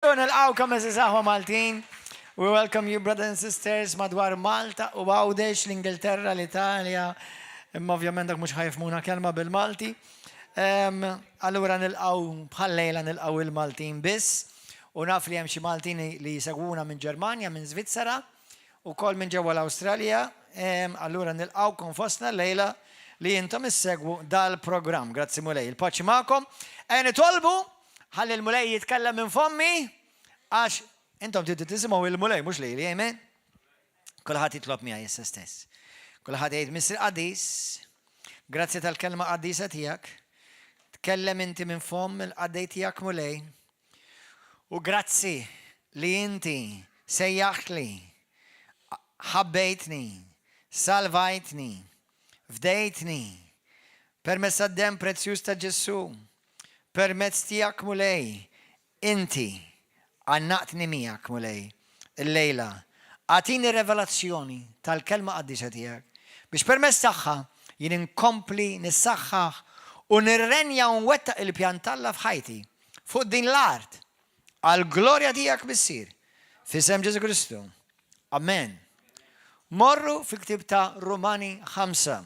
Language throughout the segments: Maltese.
Nilqgħukom għeżież aħwa Maltin. We welcome you brothers and sisters madwar Malta u Għawdex, l-Ingilterra, l-Italja. Imma ovvjament dak mhux ħa jifhmuna kelma bil-Malti. Allura nilqgħu bħal lejla nilqgħu il-Maltin biss. U naf li hemm xi Maltin li jsegwuna minn Ġermanja, minn Svizzera, u kol minn ġewwa l-Awstralja. Allura nilqgħukom fostna lejla li intom issegwu dal-programm. Grazzi Mulej. Il-paċi magħkom. Ejja nitolbu Ħalli l-Mulej jitkellem minn fommi, għax intom tridu tisimgħu il-Mulej mhux lili, amen? Kulħadd jitlob miegħi issa stess. Kulħadd jgħid Missier Qaddis, grazzi tal-kelma qaddisa tiegħek, tkellem inti minn fomm il-qaddej tiegħek Mulej. U grazzi li inti sejjaħtli, ħabbejtni, salvajtni, fdejtni, permezz tad-demm prezzjuż ta' Ġesù. Permezz tiegħek Mulej, inti għannaqtni miegħek Mulej, illejla. Agħtini revelazzjoni tal-kelma qaddisa tiegħek, biex permezz tagħha jien inkompli nissaħħaħ u nirrenja u nwettaq il-pjan t'Alla f'ħajti, fuq din l-art, għall-glorja tiegħek Missier, f'isem Ġesù Kristu. Amen. Morru fil-ktieb ta' Rumani 5.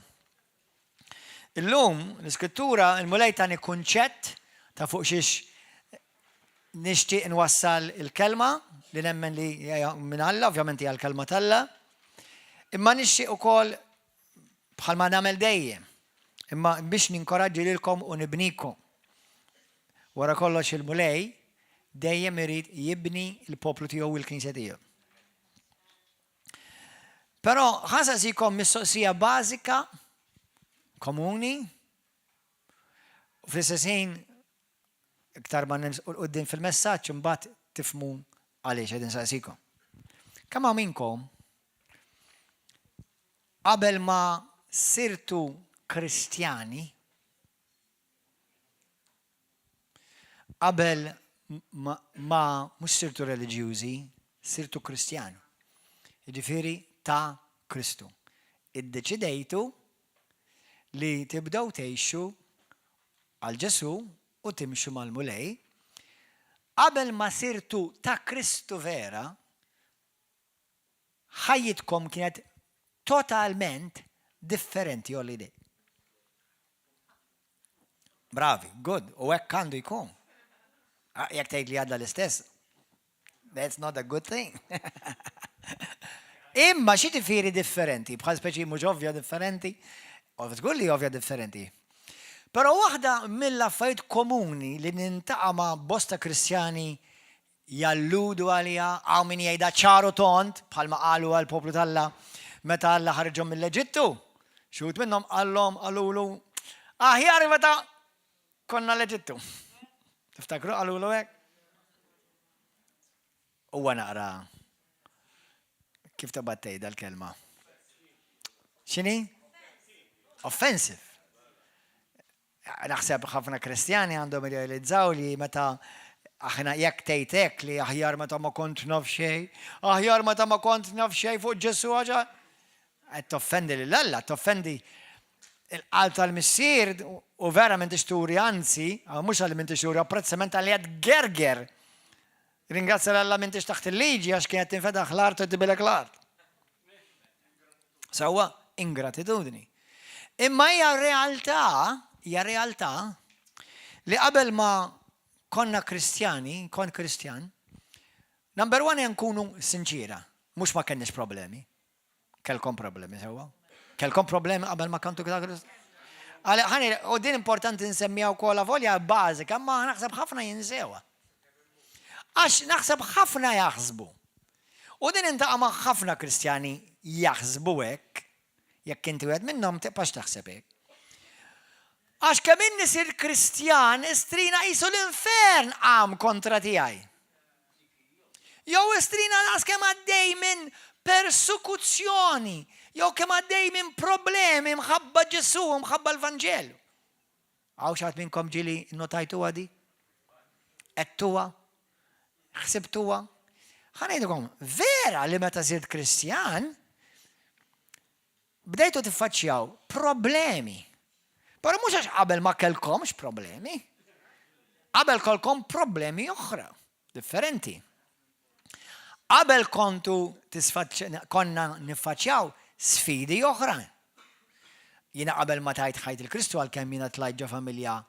Illum, l-Iskrittura, il-Mulej tani kunċett ta' fuq xiex nixtieq nwassal il-kelma li nemmen li hija minn Alla, ovvjament hija l-kelma t'Alla. Imma nixtieq ukoll bħalma nagħmel dejjem, imma biex ninkoraġġi lilkom u nibnikom. Wara kollox il-Mulej dejjem irid jibni l-poplu tiegħu u l-Knisja tiegħu. Però ħa nsaqsikom mistoqsija bażika, komuni, u fl-istess ħin iktar ma u l-qudiem fil-messaġġ imbagħad tifhmu għaliex qed insaqsikom. Kemm hawn minnkom qabel ma sirtu Kristjani Qabel ma mhux sirtu reliġjużi, sirtu Kristjani. Jiġifieri ta' Kristu. Iddeċidejtu li tibdew tgħixu għal Ġesù u timxu mal-Mulej. Qabel ma sirtu ta' Kristu vera, ħajjitkom kienet totalment differenti għolli idejk. Bravi, good, u hekk għandu jkun. Ah, jekk tgħid li għadha l-istess, that's not a good thing. Imma xi tifiri differenti, bħal speċi mhux ovvja differenti, u żgur li ovvja differenti. Però waħda mill-affarijiet komuni li nintaqa' ma' bosta Kristjani jalludu għaliha, hawn min jgħidha ċar u tond, bħalma qalu għall-poplu t'Alla meta Alla ħariġhom mill-Eġittu. Xi wħud minnhom qallhom, qalulu, Aħjar meta konna l-Eġittu. Tiftakru qalulu hekk? Huwa naqra kif taqbad tgħidha l-kelma? X'inhi? Offensive. Naħseb ħafna Kristjani għandhom jirrealizzaw li meta aħna jekk tgħid hekk li aħjar meta ma kont naf xejn, aħjar meta ma kont naf xejn fuq Ġesù ħaġa, qed toffendi lil Alla, toffendi il-qalb tal-Missier u vera m'intix turi anzi, mhux għalli m'intix turi apprezzament għalli qed gerger. Ringrazzja 'l Alla m'intix taħt il-liġi għax kienet tinfetaħ l-art u tibilek l-art. Sewwa, ingratitudni. Imma hija realtà, hija realtà li qabel ma konna Kristjani, kont Kristjan, number one hija nkunu sinċiera, mhux ma kenniex problemi. Kellkom problemi sewwa? Kellkom problemi qabel ma kontu Kristjani? Ħani, u din importanti nsemmija wkoll avolja bażika, ma naħseb ħafna jinsewha. Għax naħseb ħafna jaħsbu U din intaqa' ma' ħafna Kristjani jaħsbu hekk, jekk inti wieħed minnhom tibqax taħseb hekk. Għax kemm inni sir Kristjan, istrina qisu l-infern qam kontra tiegħi. Jew istrina naqs kemm għaddej minn persekuzzjoni, jew kemm għaddej minn problemi mħabba Ġesù u mħabba l-Vanġelu. Hawn xi ħadd minnkom ġieli nnotajtuha di? Għedtuha? Ħsibtuha? Ħa ngħidilkom, vera li meta sirt Kristjan, bdejtu tiffaċċjaw problemi. Però mhux għax qabel ma kellkomx problemi. Qabel kellkom problemi oħra. Differenti. Qabel kontu konna niffaċċjaw sfidi oħra. Jiena qabel ma tajt ħajti 'l Kristu għalkemm jiena tlajt ġo familja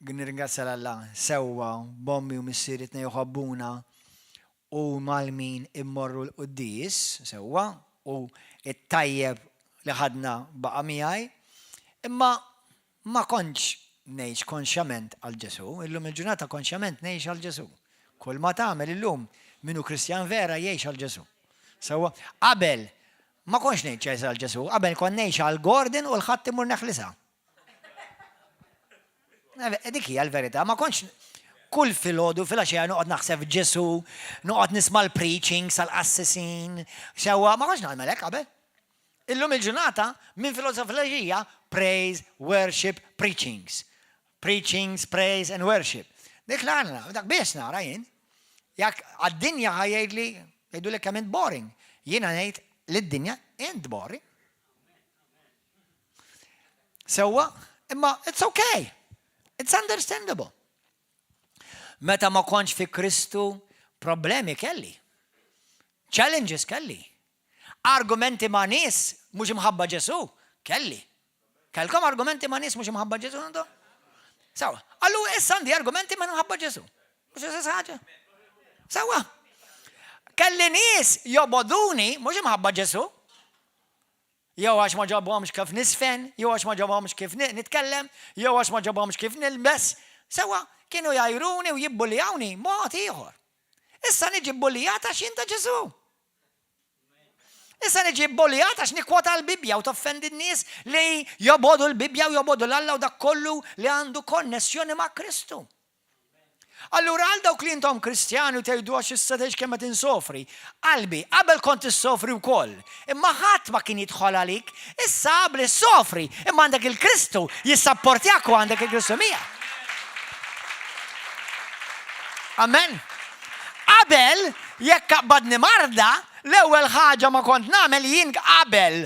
nirringrazzja 'l Alla sewwa b'ommi u missieri tnejn jħobbuna u mal-min immorru l-quddies sewwa u t-tajjeb li ħadna baqa' miegħi imma ma kontx ngħix konxjament għal Ġesù. Illum il-ġurnata konxjament ngħix għal Ġesù. Kull ma tagħmel illum min hu Kristjan vera jgħix għal Ġesù. Sewwa qabel Ma kontx ngħix għal Ġesù, qabel kont ngħix għal Gordon u l-Ħadd immur neħlisha. Eh, dik hija l-verità, ma kontx kull filgħodu filgħaxija noqgħod naħseb f'Ġesù, noqgħod nisma' l-preaching sal-qassisin, sewwa ma kontx nagħmel hekk qabel. Illum il-ġurnata minn filgħodu filgħaxija praise, worship, preachings. Preachings, praise and worship. Dik l-għanna, dak biss nara jien. Jekk għad-dinja ħa jgħidli, jgħidulek kemm int boring. Jiena ngħid lid-dinja int boring. Sewwa, imma it's okay. It's understandable. Meta ma kontx fi Kristu, problemi kelli. Challenges kelli. Argumenti ma' nies mhux imħabba Ġesu kelli. Kellkom argumenti ma' nies mhux imħabba Ġesu għandhom? Sawa. Allu issa għandi argumenti ma' imħabba Ġesu. Mhux istess ħaġa. Sawa. Kelli nies joboduni mhux imħabba Ġesu. Jew għax ma ġobhomx kif nisfen, jew għax ma ġobhomx kif nitkellem, jew għax ma ġobhomx kif nilbes. Sawa, kienu jgħajruni u jibbulijawni mod ieħor. Issa niġi bbulijat għax jien ta' Ġesu. Issa niġi bbulijat għax nikkwota l-Bibbja u toffendi n-nies li jobogħdu l-Bibbja u jobogħdu l-Alla u dak kollu li għandu konnessjoni ma' Kristu. Allura għal dawk li intom Kristjani u tgħidu għax issa tgħix kemm qed insofri, qalbi, qabel kont issofri wkoll, imma ħadd ma kien jidħol għalik, issa qabli ssofri, imma għandek il-Kristu jissapportjak u għandek il-Kristu miegħek. Amen. Qabel, jekk qabadni marda, l-ewwel ħaġa ma kont nagħmel jien qabel.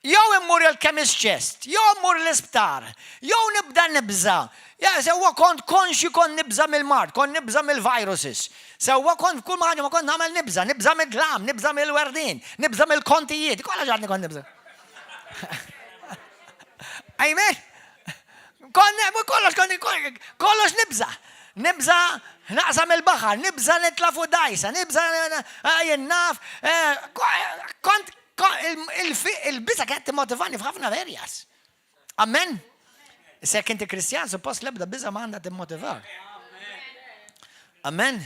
Jew immur il-chemist chest, jew immur l-isptar, jew nibda nibża. Ja, sewwa kont konxi kont nibża mill-mard, kont nibża mill-viruses. Sewwa kont kull ħaġa ma kont nagħmel nibża, nibża mid-dlam, nibża mill-werdin, nibża mill-kontijiet, kollha ġadni kont nibża. Amen. Kon, kollox, kollox nibża. Nibża naqsam il-baħar, nibża nitla fuq dajsa, nibża eh, jien naf. Eh, kont il-biża kienet timmotivani f'ħafna areas. Amen. Se jekk inti Kristjan, suppost l-ebda biża ma għandha timmotivak. Amen.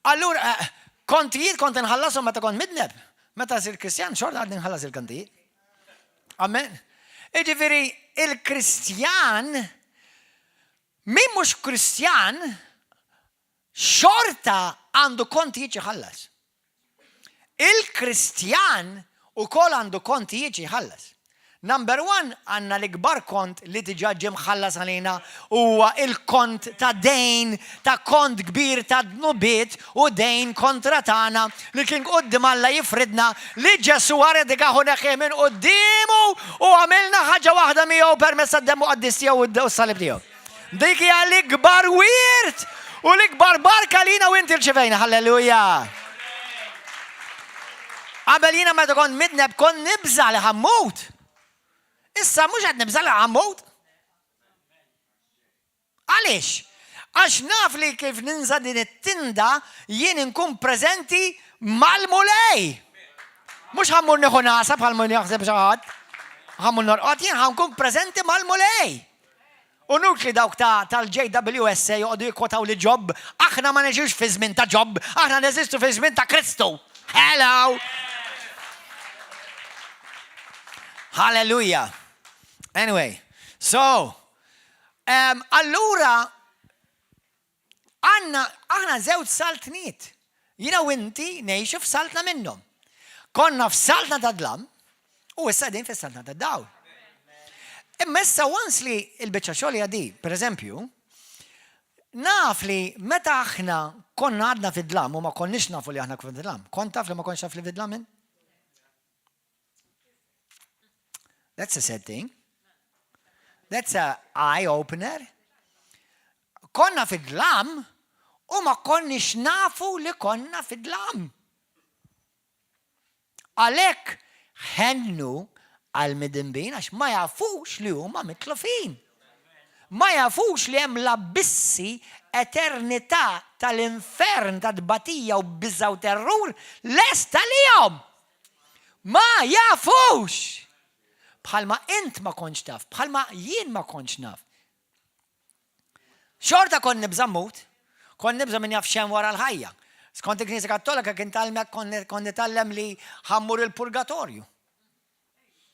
Allura, eh, kontijiet kont nħallasom meta kont midneb. Meta sir Kristjan, xorta għadni nħallas il-kontijiet. Amen. Iġifieri, il-Kristjan, min mhux Kristjan, xorta għandu kontijiet jħallas. Il-Kristjan ukoll għandu kontijiet xi jħallas. Number one, għandna l-ikbar kont li diġà ġie mħallas għalina huwa il-kont ta' dejn, ta' kont kbir ta' dnubiet u dejn kontra tagħna li kien quddiem Alla jifridna li Ġesù għaredikaħ u neħħih minn quddiemu u għamilna ħaġa waħda miegħu permezz tad-demm muqaddis tiegħu u s-salib tiegħu. Dik hija l-ikbar wirt u l-ikbar barka li jiena u inti rċivejna. Halleluja! Qabel jiena meta kont midneb kont nibża' li ħammut. Issa mhux qed nibża' li ħammut. Għaliex? Għax naf li kif ninża din it-tinda jien inkun preżenti mal-Mulej. Mhux ħammur nieħu nasa bħal min jaħseb xi ħadd. Ħammur norqod jien ħankun preżenti mal-Mulej. U nutli dawk ta' tal-JWSA joqogħdu jikkwotaw li Ġobb, aħna ma ngħixux fi żmien ta' Ġobb, aħna neżistu fi żmien ta' Kristu. Hello! Hallelujah. Anyway, so, um, allura Għandna aħna żewġ saltniet. Jiena u inti ngħixu f'saltna minnhom. Konna f'saltna ta' dlam u issa qegħdin fis-saltna ta' dawl. Imma issa once li l-biċċa xogħol hija di, pereżempju, naf li meta aħna konna għadna fid-dlam u ma konniex nafu li aħna fid-dlam. Kont taf li ma kontx taf li fid-dlam int? That's a sad thing. That's a eye opener. Konna fid-dlam U ma konniex nafu li konna fid-dlam. Għalhekk ħennu għall-midinbin għax ma jafux li huma mitlufin. Ma jafux li hemm l-abbissi eternità tal-infern ta' tbatija u biża' u terrur lest għalihom. Ma jafux! Bħalma int ma kontx taf, bħalma jien ma kontx naf. Xorta kont nibża' mmut, kont nibża' min jaf x'hemm wara l-ħajja. Skont il-Knisja Kattolika kien tgħallmek kont nitgħallem li ħa mmur il-purgatorju.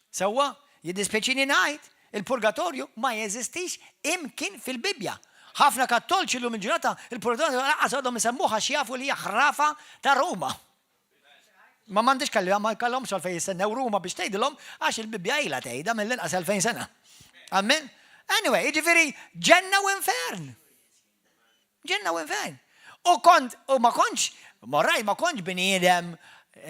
Sewwa, jiddispjaċini ngħid, il-purgatorju ma jeżistix imkien fil-Bibbja. Ħafna Kattolċi llum il-ġurnata il-purgatorju lanqas għadhom isemmuh għax jafu li hija ħrafa ta' Ruma. Ma m'għandix kelli ma kellhomx għalfejn jistennew Ruma biex tgħidilhom għax il-Bibbja ilha tgħidha mill-inqas 2000 sena. Amen. Anyway, jiġifieri ġenna u infern. Ġenna u infern. U kont, u ma kontx, morraj, ma kontx bniedem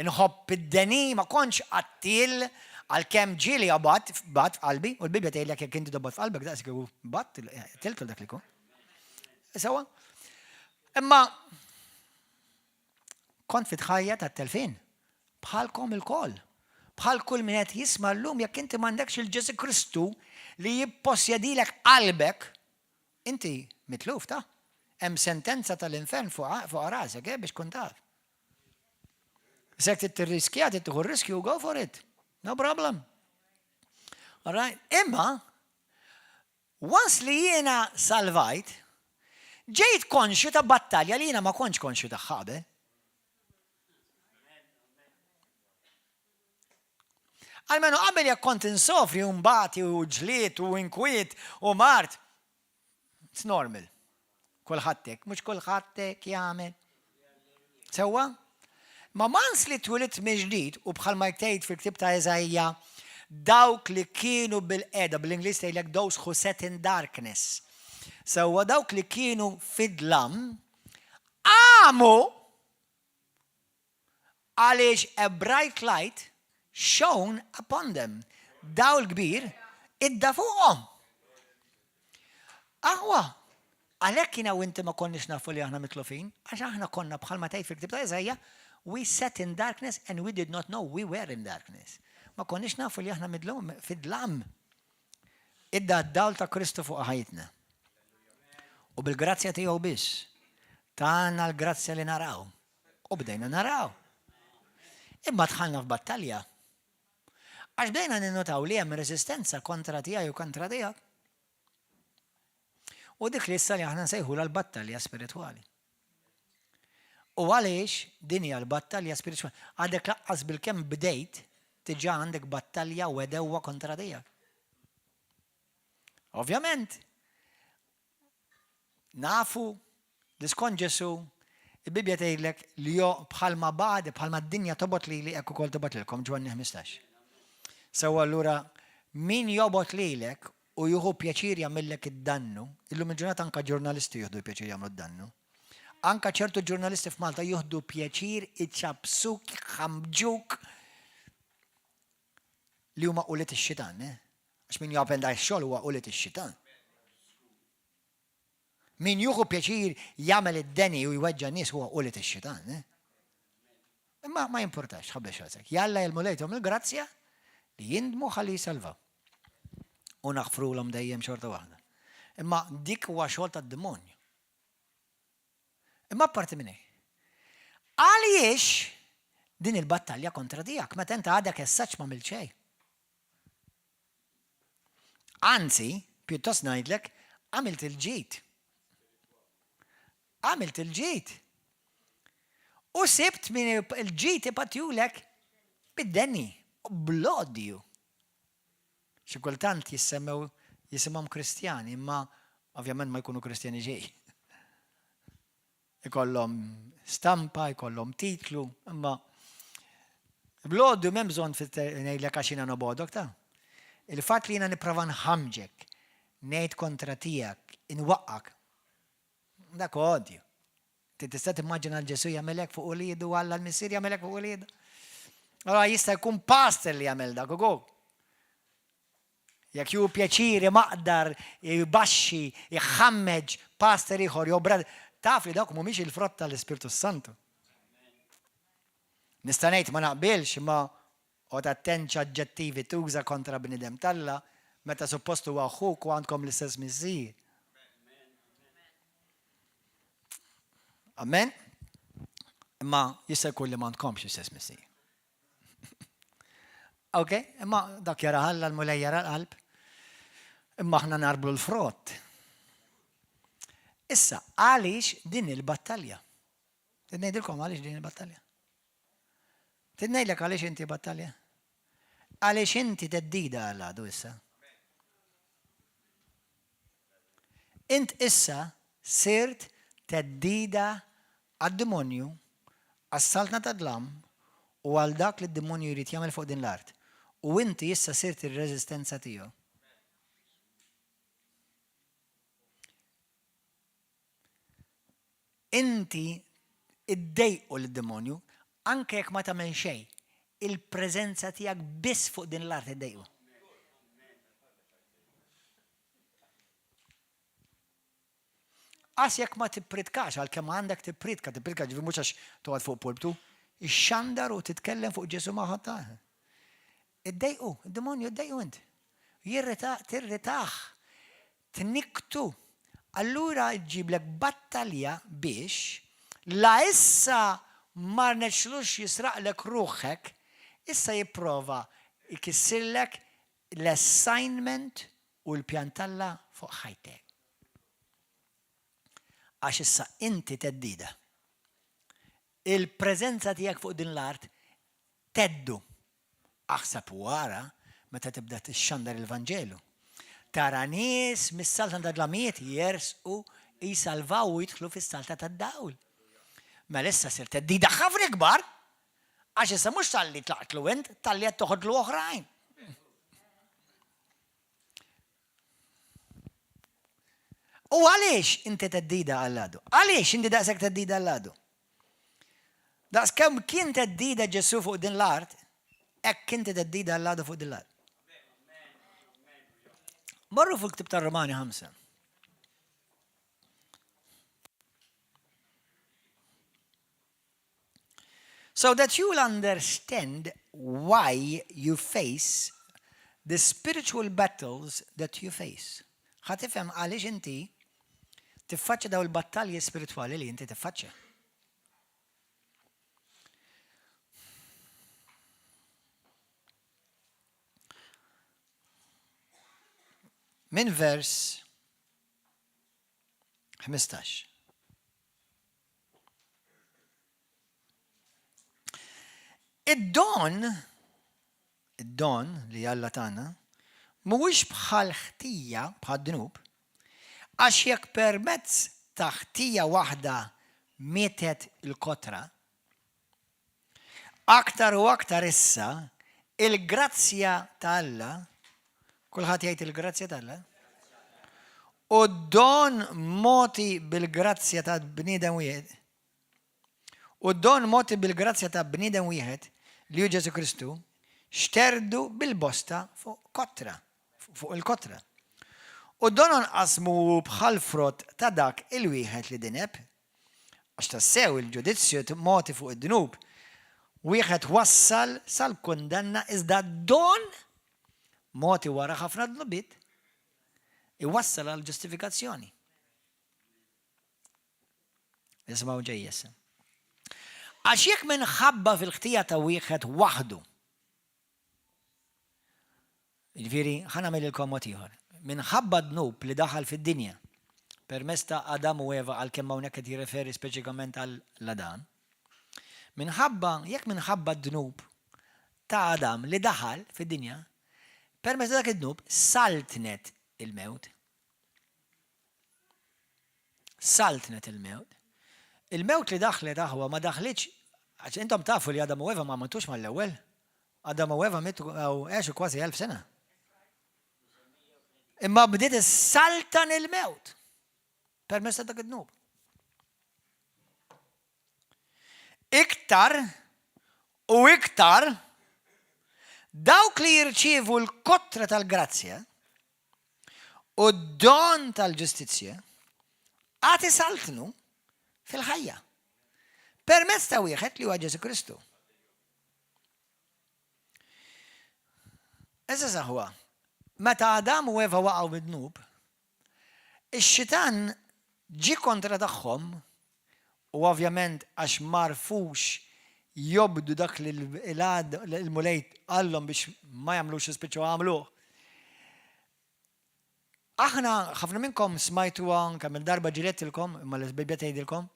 nħobb id-deni, ma kontx qattil, għalkemm ġieli għabat, bat f'qalbi, u l-Bibbja tgħidlek jekk inti tobgħod f'qalbek daqs kieku bat, tiltu dak li jkun. Sewa? Imma Kont fit-ħajja tat-telfien, bħalkom ilkoll. Bħal kull min qed jisma' llum jekk inti m'għandekx il Ġesù Kristu li jipposjedilek qalbek, inti mitluf ta'. Hemm sentenza tal-infern fuq fuq rasek, eh, biex tkun taf. Se trid tirriskja, trid tieħu r-riskju, go for it. No problem. All right? Imma Once li jiena salvajt, ġejt konxju ta' battalja li jiena ma kontx konxju tagħha qabel. Almenu qabel jekk kont insofri u nbati u ġlied u inkwiet u mard, it's normal. Kulħadd hekk, mhux kulħadd hekk jagħmel. Sewwa? Ma once li twilidt mill-ġdid u bħalma tgħid fil-ktieb ta' Iżaija, dawk li kienu bil-qiegħda, bl-Ingliż tgħidlek those who sat in darkness. Sewwa dawk li kienu fid-dlam qamu għaliex a bright light shone upon them. Dawl kbir idda fuqhom. Aħwa, għalhekk jiena u inti ma konniex nafu li aħna mitlufin, għax aħna konna bħalma tgħid fil-ktieb ta' Iżaija, we sat in darkness and we did not know we were in darkness. Ma konniex nafu li aħna fid-dlam. Idda d-dawl ta' Kristu fuq ħajjitna. U bil-grazzja tiegħu biss, tana l-grazzja li naraw. U bdejna naraw. Imma dħalna f'battalja. Għax bdejna ninnotaw li hemm reżistenza kontra tiegħi u kontra tiegħek. U dik li issa li aħna nsejħulha l-battalja spiritwali. U għaliex din hija l-battalja spiritwali? Għadek laqqas bil-kemm bdejt diġà għandek battalja u għedewwa kontra tiegħek. Ovvjament, Nafu li skont Ġesù, il-Bibbja tgħidlek li jo bħalma bagħad, bħalma d-dinja tobgħod lili hekk ukoll tobgħod lilkom, Ġwanni 15. Sewwa allura min jobgħod lilek u jieħu pjaċir jagħmillek id-dannu, illum il-ġurnata anka ġurnalisti jieħdu pjaċir jagħmlu d-dannu. Anka ċertu ġurnalisti f'Malta jieħdu pjaċir iċabsuk, jħamġuk li huma ulied ix-xitan, eh? Għax min jagħmel da x-xogħol huwa ulied ix-xitan. Min juħu pjaċir jagħmel id-deni u jweġġa' nies huwa ulied ix-xitan. Eh? Imma ma jimpurtax, ħabbex rasek. Jalla il-mulejthom il-grazzja li jindmu ħalli jisalvaw. U naħfrulhom dejjem xorta waħda. Imma dik huwa xogħol tad-demonju. Imma apparti minn hekk, għaliex din il-battalja kontra tiegħek meta inta għadek essaċ ma xejn? Anzi, pjuttost ngħidlek, għamilt il-ġid. Għamilt il-ġid. U sibt min il-ġid ipattihulek bid-deni, bl-odju. Xi kultant jissemmew jisimhom Kristjani, imma ovvjament ma jkunu Kristjani xejn. Ikollhom stampa, ikollhom titlu, imma bl-odju m'hemm bżonn ngħidlek għax jiena nobgħodok ta'. Il-fatt li jiena nipprova nħamġek, ngħid kontra tiegħek, inwaqqak, dak odju. Tista' timmaġina l-Ġesu jagħmel hekk fuq uliedu, Alla l-Missier jagħmel hekk fuq uliedu. Allora jista' jkun pastor li jagħmel dak ukoll. Jekk ju pjaċir imaqdar, jbaxxi, jħammeġ pastor ieħor jew brother, Taf li dawk mhumiex il-frott tal-Ispirtu Santu. Nista' ngħid ma naqbilx imma oqgħod attent x'aġġettivi tuża kontra bniedem t'Alla meta suppost huwa ħuk u għandkom l-istess missier. Amen? Imma jista' jkun li m'għandkomx l-istess missier. Ok, imma dak jara Alla l-Mulej jara l-qalb. Imma aħna narblu l-frott. Issa, għaliex din il-battalja? Trid ngħidilkom għaliex din il-battalja? Trid ngħidlek għaliex inti battalja? Għaliex inti teddida għal għadu issa. Int issa sirt teddida għad-demonju, għas-saltna ta' dlam u għal dak li d-demonju jrid jagħmel fuq din l-art. U inti issa sirt ir-reżistenza tiegħu. Inti ddejqu lid-demonju, anke jekk ma tagħmel xejn, il-preżenza tiegħek biss fuq din l-art iddejqu. Qas jekk ma tippritkax, għalkemm għandek tippritka, tippritka ġifieri mhux għax toqgħod fuq pulptu, ixxandar u titkellem fuq Ġesù ma' ħadd. Iddejqu, id-demonju iddejqu int. Jirrita, tirritah, tnikktu. Allura ġġiblek battalja biex la issa ma rnexxlux jisraqlek ruħek, issa jipprova jkissirlek l-assignment u l-pjan t'Alla fuq ħajtek. Għax issa inti theddida. Il-preżenza tiegħek fuq din l-art theddu. Aħseb u ara meta tibda tixxandar il-Vanġelu. Tara nies mis-saltna tad-dlamijiet jersqu, jsalvaw u jidħlu fis-saltna tad-dawl. Mela issa sirt theddida ħafna ikbar, għax issa mhux talli tlaqtlu int, talli qed toħodlu oħrajn. U għaliex inti theddida għall-għadu? Għaliex inti daqshekk theddida għall-għadu? Daqs kemm kien theddida Ġesù fuq din l-art, hekk inti theddida għall-għadu fuq din l-art. Morru fuq ktib tar-Romani 5. So that you'll understand why you face the spiritual battles that you face. Ħa tifhem għaliex inti tiffaċċja daw il-battalji spiritwali li inti tiffaċċja. Min vers 15. Id-don, id-don li Alla tana, mhuwiex bħal ħtija, bħal dnub, għax jekk permezz ta' ħtija waħda mietet il-kotra, aktar u aktar issa il-grazzja ta' Alla, kulħadd jgħid il-grazzja ta' Alla, u d-don mogħti bil-grazzja ta' bniedem wieħed, u d-don mogħti bil-grazzja ta' bniedem wieħed, li hu Ġesù Kristu, xterdu bil-bosta fuq kotra, fuq il-kotra. U d-don anqas mhu bħall-frott ta' dak il-wieħed li dineb, għax tassew il-ġudizzju mogħti fuq id-dnub wieħed wassal sal-kundanna iżda d-don mogħti wara ħafna dnubiet iwassal għall-ġustifikazzjoni. Isimgħu ġej issa. Għax jekk minħabba fil-ħtija ta' wieħed waħdu, jiġifieri ħa nagħmililkom mod ieħor, minħabba dnub li daħal fid-dinja permezz ta' Adam u Eva għalkemm hawnhekk qed jirreferi speċikament għal Adam, minħabba jekk minħabba d-dnub ta' Adam li daħal fid-dinja, permezz ta' dak id-dnub saltnet il-mewt. Saltnet il-mewt. Il-mewt li daħlet aħwa ma daħlitx għax intom tafu li Adam u Eva ma matux mal-ewwel. Adam u Eva mitu għexu kważi elf sena. Imma bdiet issaltan il-mewt permezz ta' dak id-dnub. Iktar u iktar dawk li jirċievu l-kotra tal-grazzja u d-don tal-ġustizzja għad isaltnu Fil-ħajja. Permezz ta' wieħed li huwa Ġesu Kristu. Issa saħwa, meta Adam u Eva waqgħu mid-dnub, ix-xitan ġie kontra tagħhom u ovvjament għax m'għarfux jobdu dak li l-Mulej qallhom biex ma jagħmlux ispiċċaw għamluh. Aħna, ħafna minnkom smajtuha kemm il-darba ġieli għedtilkom, imma l-Bibbja tgħidilkom,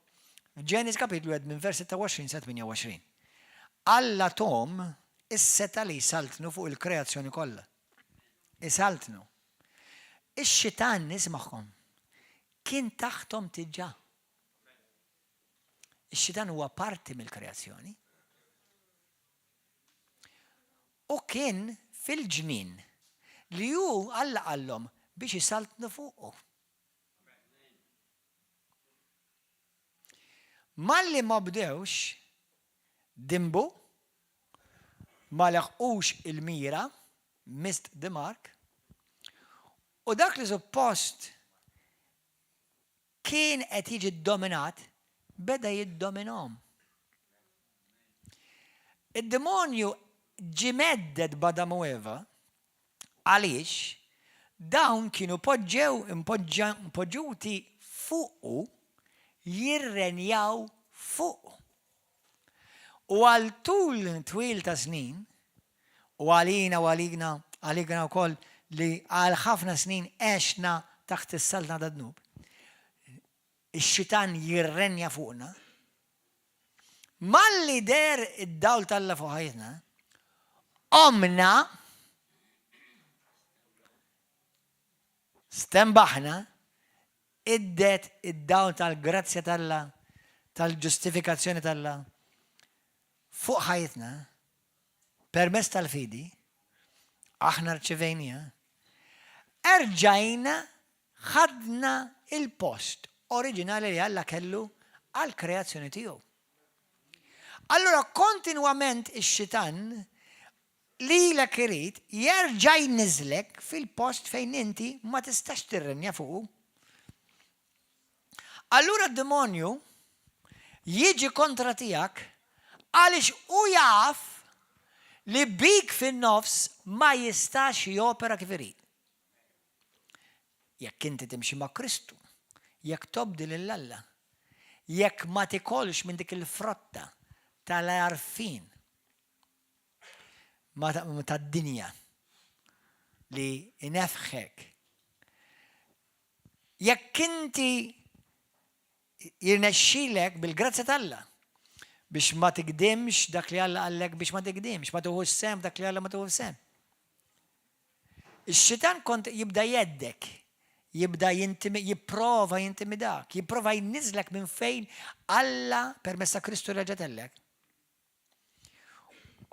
f'Ġenesi kapitlu 1 minn vers 26 sa 28. Alla thom is-setgħa li jsaltnu fuq il-kreazzjoni kollha. Isaltnu. Ix-xitan nismagħhom kien taħthom diġà. Ix-xitan huwa parti mill-kreazzjoni. U kien fil-ġnien li hu Alla qallhom biex isaltnu fuqu. Malli ma bdewx dinbu, ma leħqux il-mira, missed the mark, u dak li suppost kien qed jiġi ddominat, beda jiddominhom. Id-demonju ġie mhedded b'Adam u Eva għaliex dawn kienu poġġew impoġġuti fuqu jirrenjaw fuqu. U għal tul twil ta' snin, u għalina u għalina, għalina wkoll li għal ħafna snin għexna taħt is-saltna tad-dnub, ix-xitan jirrenja fuqna, malli deher id-dawl t'Alla fuq ħajjitna, qomna, stenbaħna, iddet id-dawl tal-grazzja t'Alla, tal-ġustifikazzjoni t'Alla fuq ħajjitna, permezz tal-fidi, aħna rċivejniha, erġajna ħadna il-post oriġinali li Alla kellu għall-kreazzjoni tiegħu. Allura kontinwament ix-xitan lilek irid jerġa' jniżlek fil-post fejn inti ma tistax tirrenja fuqu. Allura d-demonju jiġi kontra tiegħek għaliex hu jaf li bik fin-nofs ma jistax jopera kif irid. Jekk inti timxi ma' Kristu, jekk tobdi lil Alla, jekk ma tikolx minn dik il-frotta tal-għarfien tad-dinja li inefħek. Jekk inti jirnexxilek bil-grazzja t'Alla biex ma tigdimx dak li Alla qallek biex ma tigdimx, ma tuħux sehem dak li Alla ma tuħux sehem. Ix-xitan kont jibda jgħeddek, jibda jipprova jintimidak, jipprova jniżlek minn fejn Alla permezz ta' Kristu reġa' tellek.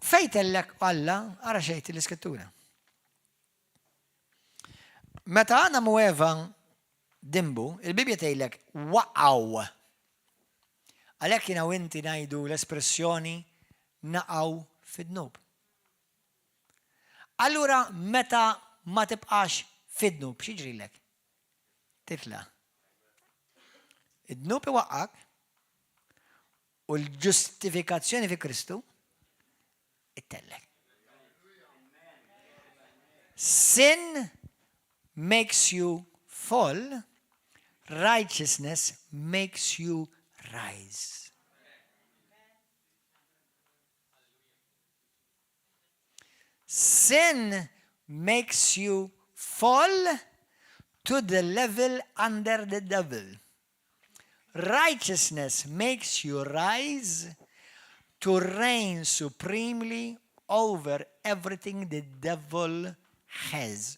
Fejn tellek Alla, ara xejt l-Iskrittura. Meta Adam u Eva dimbu, il-Bibja tgħidlek waqgħu. Għalhekk jiena u inti ngħidu l-espressjoni naqgħu fid-dnub. Allura meta ma tibqax fid-dnub, x'jiġrilek? Titla'. Id-dnub iwaqqak u l-ġustifikazzjoni fi Kristu ittellek. Sin makes you fall, righteousness makes you rise. Sin makes you fall to the level under the devil. Righteousness makes you rise to reign supremely over everything the devil has.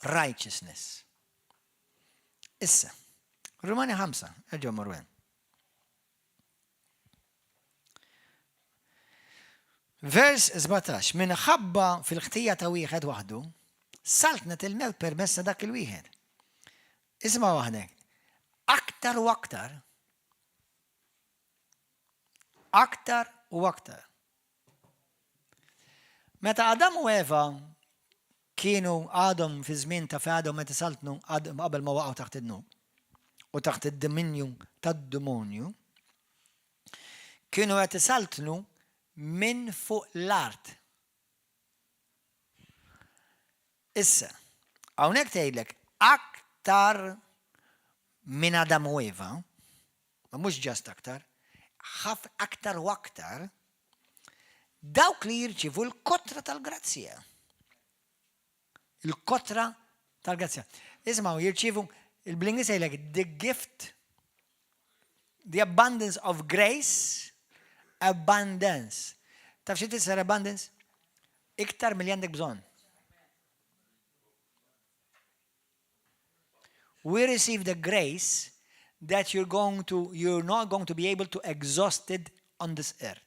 Righteousness. Issa, Rumani 5, erġgħu morru hemm. Vers 17, Minħabba fil-ħtija ta' wieħed waħdu, saltnet il-mewt permezz ta' dak il-wieħed. Isma' waħdek. Aktar u aktar, aktar u aktar. Meta Adam u Eva kienu għadhom fi żmien ta' għadhom meta saltnu qabel ma waqgħu taħt id-dnub. u taħt id-dominju tad-demonju, kienu qed isaltnu minn fuq l-art. Issa, hawnhekk tgħidlek aktar minn Adam u Eva, ma mhux ġast aktar, ħaf aktar u aktar, dawk li jirċivu l-kotra tal-grazzja. Il-kotra tal-grazzja. Ismgħu, jirċievu, il-bl-Ingliż jgħidlek the gift, the abundance of grace, abundance. Taf xi tfisser abundance? Iktar milli għandek bżonn. We receive the grace that you're going to, you're not going to be able to exhaust it on this earth.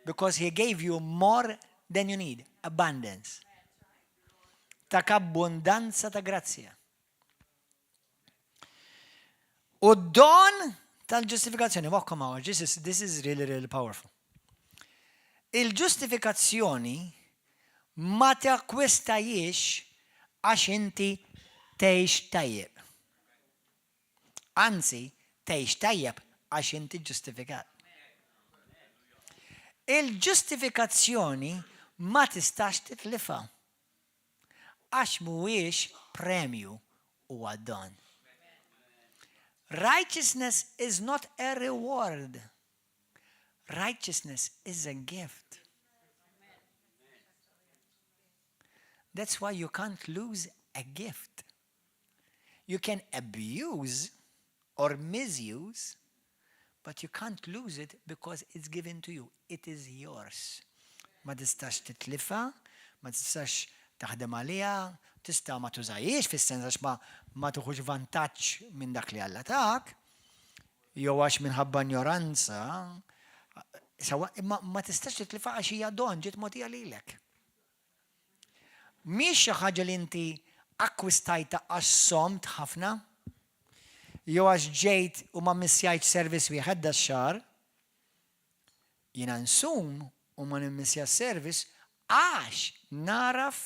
Because he gave you more than you need, abundance. Tak abbundanza ta' grazzja. U don tal-ġustifikazzjoni, moħkom għaw, this is, this is really, really powerful. Il-ġustifikazzjoni ma takkwistajiex għax inti tgħix tajjeb. Anzi, tgħix tajjeb għax inti ġustifikat. Il-ġustifikazzjoni ma tistax titlifha. Għax mhuwiex premju huwa don. Righteousness is not a reward. Righteousness is a gift. That's why you can't lose a gift. You can abuse or misuse, but you can't lose it because it's given to you. It is yours. Ma tistax titlifa, ma tistax taħdem għaliha, tista' ma tużajiex fis-sens għax ma ma tuħux vantaġġ minn dak li Alla tak, jew għax minħabba ignoranza, sawa, imma ma tistax titlifa għax hija don ġiet mogħtija lilek. Mhix xi ħaġa li inti akkwistajtha għax somt ħafna, jew għax ġejt u ma mmissjajtx service wieħed dax-xahar. Jiena nsum u ma nimmissjax service għax nagħraf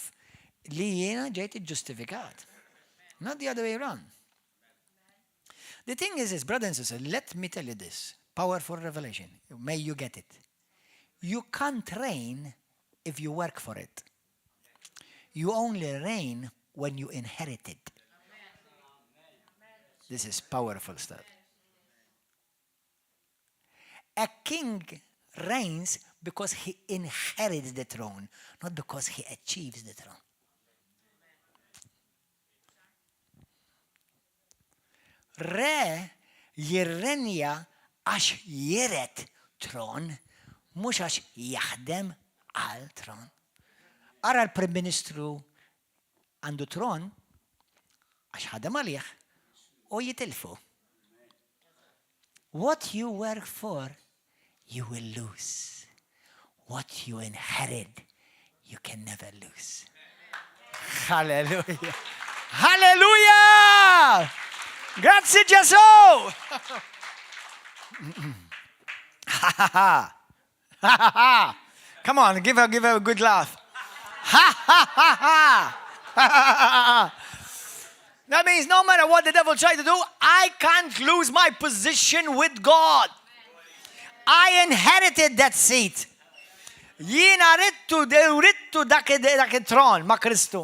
li jiena ġejt iġġustifikat. Not the other way around. The thing is this, brother and sister, let me tell you this. Powerful revelation. May you get it. You can't reign if you work for it. You only reign when you inherit it. This is powerful stuff. A king reigns because he inherits the throne, not because he achieves the throne. Re jirrenja għax jiret tron, mhux għax jaħdem għal tron. Ara l-Prim Ministru għandu tron għax ħadem għalih u jitilfu. What you work for, you will lose. What you inherit, you can never lose. Hallelujah. Hallelujah! Grazzi Ġesu! Ha ha ha! Ha ha ha! Come on, give her, give her a good laugh. Ha ha ha ha! Ha ha ha ha! That means no matter what the devil tries to do, I can't lose my position with God. I inherited that seat. Jiena rittu, rittu dak it-tron ma' Kristu.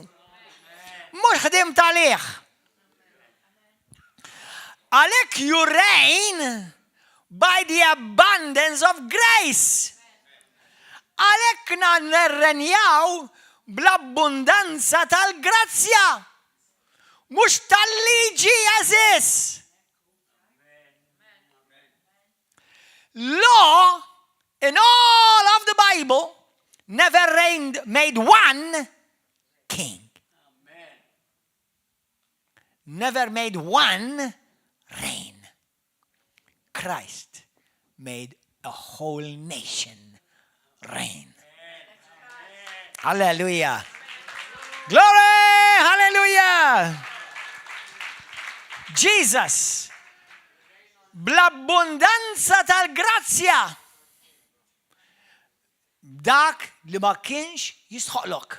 Mhux ħdimt għalih. Għalhekk you reign by the abundance of grace. Għalhekk nirrenjaw bl-abbundanza tal-grazzja. Mhux tal-liġi għażiż. Law in all of the Bible never reigned, made one king. Never made one reign. Christ made a whole nation reign. Hallelujah. Glory! Hallelujah! Jesus bl-abbundanza tal-grazzja dak li ma kienx jistħoqlok.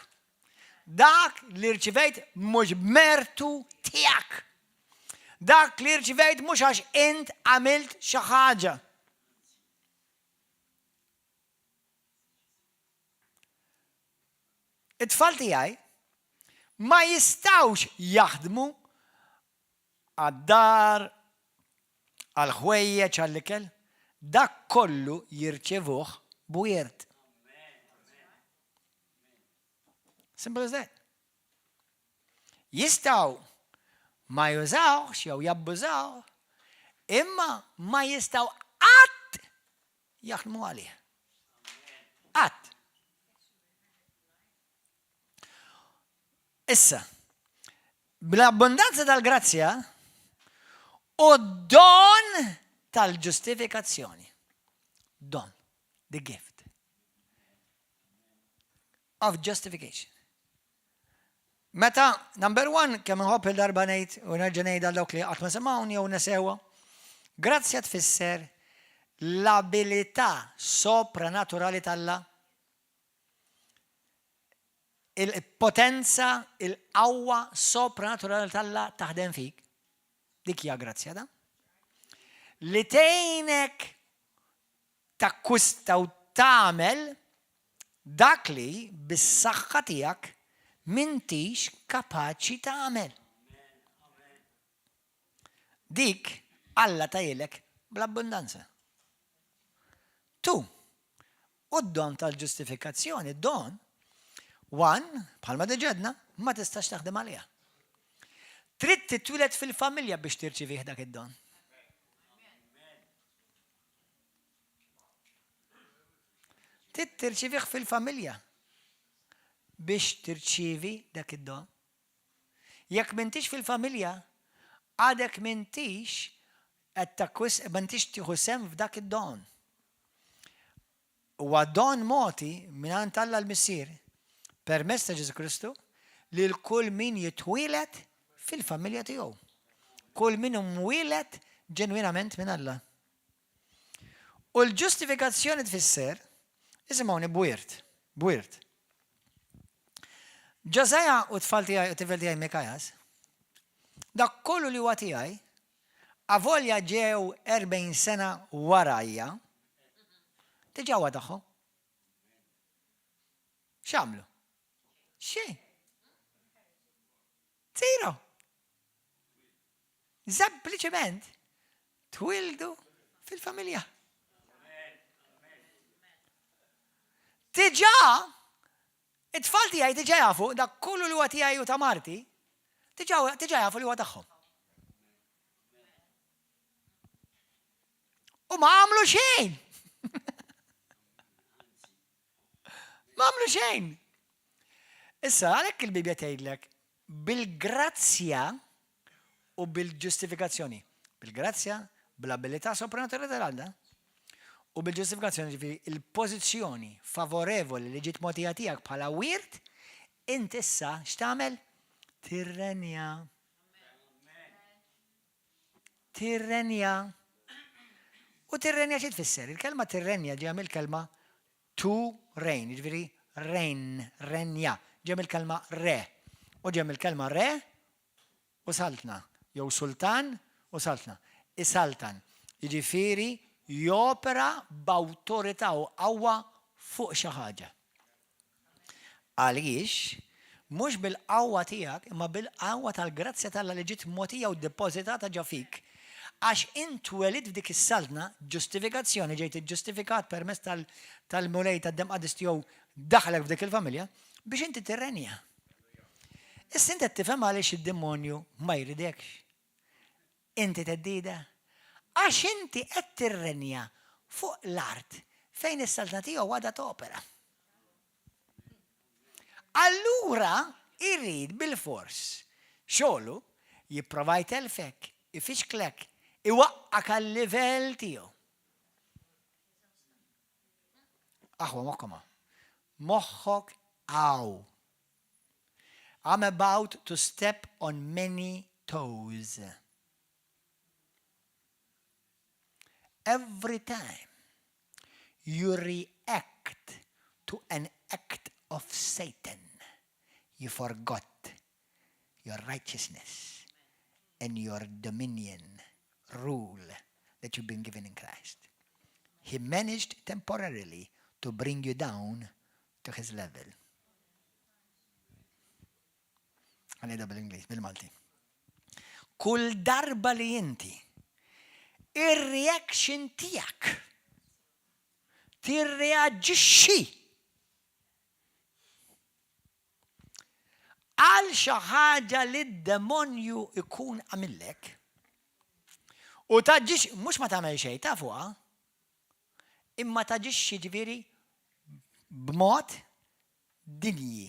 Dak li rċivejt mhux mertu tiegħek. Dak li rċivejt mhux għax int għamilt xi ħaġa. It-tfal tiegħi ma jistgħux jaħdmu għad-dar, għall-ħwejjeġ, għall-ikel. Dak kollu jirċevuh b'wirt. Simple as that. Jistgħu ma jużawhx jew jabbużaw, imma ma jistgħu qatt jaħdmu għalih. Qatt. Issa, bl-abbondanza tal-grazzja u don tal-ġustifikazzjoni. Don, the gift of justification. Meta, number one, kemm inħobb il-darba ngħid u nerġa' ngħid għal dawk li qatt ma semgħuni jew nesewha, grazzja tfisser l-abilità sopranaturali t'Alla, il-potenza, il-qawwa sopranaturali t'Alla taħdem fik. Dik hija grazzja da. Li tgħinek takkwista u tagħmel dak li bis-saħħa tiegħek m'intix kapaċi tagħmel. Dik Alla tajilek bl-abbundanza. Tu, u d-don tal-ġustifikazzjoni, don, one, bħalma diġedna, ma tistax taħdem għaliha. Trid titwieled fil-familja biex tirċivih dak id-don. Trid tirċivih fil-familja biex tirċivi dak id-don. Jekk m'intix fil-familja, għadek m'intix qed takkwis m'intix tieħu sehem f'dak id-don. Huwa don mogħti mingħand Alla l-Missier permezz ta' Ġesù Kristu lil kull min jitwieled fil-familja tiegħu. Kull min hu mwieled ġenwinament minn Alla. U l-ġustifikazzjoni tfisser, isimgħuni b'wirt, b'wirt. Ġosaja u tfal tiegħi u tifel tiegħi Mikajas, dak kollu li huwa tiegħi, avolja ġew 40 sena warajja, diġà huwa tagħhom. X'għamlu? Xejn. Zero. Sempliċement twildu fil-familja. Diġà, it-tfal tiegħi diġà jafu dak kollu li huwa tiegħi u ta' marti, diġà jafu li huwa tagħhom. U ma għamlu xejn. Ma għamlu xejn. Issa, għalhekk il-Bibja tgħidlek bil-grazzja u bil-ġustifikazzjoni. Bil-grazzja, bl-abilità sopranaturali tal-Alla, u bil-ġustifikazzjoni ġifieri il-pożizzjoni favorevoli li ġiet mogħtija tiegħek bħala wirt, int issa x'tagħmel? Tirrenja. Tirrenja. U tirrenja xi tfisser? Il-kelma tirrenja ġejja mill-kelma to reign, jiġifieri reign, renja. Ġejja mill-kelma re. U ġejja mill-kelma re u saltna, jew sultan u saltna. Isaltan. Jiġifieri jopera b'awtorità u qawwa fuq xi ħaġa. Għaliex, mhux bil-qawwa tiegħek, imma bil-qawwa tal-grazzja t'Alla li ġiet mogħtija u depożitata ġo fik, għax int twelidt f'dik is-saltna, ġustifikazzjoni, ġejt iġġustifikat permezz tal-Mulej tad-demm qaddis tiegħu daħlek f'dik il-familja, biex inti tirrenja. Issa inti qed tifhem għaliex id-demonju ma jridekx. Inti theddida? Għax inti qed tirrenja fuq l-art fejn is-saltna tiegħu għadha topera. Allura irid bilfors xogħlu jipprova jtellfek, ifixklek, iwaqqak għal-livell tiegħu. Aħwa moħħkom hawn. Moħħok hawn. I'm about to step on many toes. Every time you react to an act of Satan, you forgot your righteousness and your dominion, rule that you've been given in Christ. He managed temporarily to bring you down to his level. Għanida bil-Ingliż, bil-Malti. Kull darba li inti ir-reaction tiegħek tirreaġixxi għal xi ħaġa li d-demonju jkun għamillek u taġġix mhux ma tagħmel xejn ta' fuqha, imma taġixxi ġifieri b'mod dinji,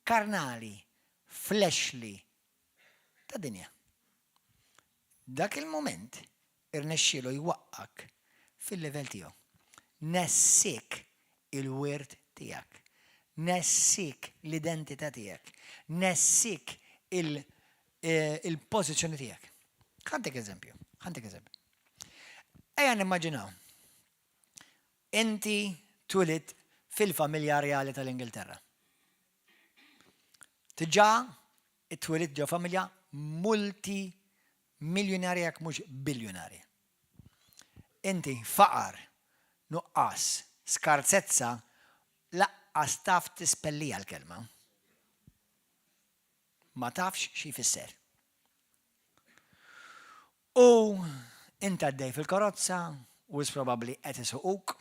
karnali, fleshly ta' dinja. Dak il-mument irnexxielu jwaqqgħek fil-livell tiegħu. Nessiek il-wirt tiegħek. Nessiek l-identità tiegħek. Nessiek il-pożizzjoni tiegħek. Ħa ntik eżempju, ħa ntik eżempju. Ejja nimmaġinaw. Inti twilidt fil-familja rjali tal-Ingilterra. Diġà twilidt ġo familja multi miljunarja jekk mhux biljunarja. Inti faqar, nuqqas, skarsezza laqqas taf tispellija l-kelma. Ma tafx xi jfisser. U int għaddej fil-karozza, u probabbli qed isuquk.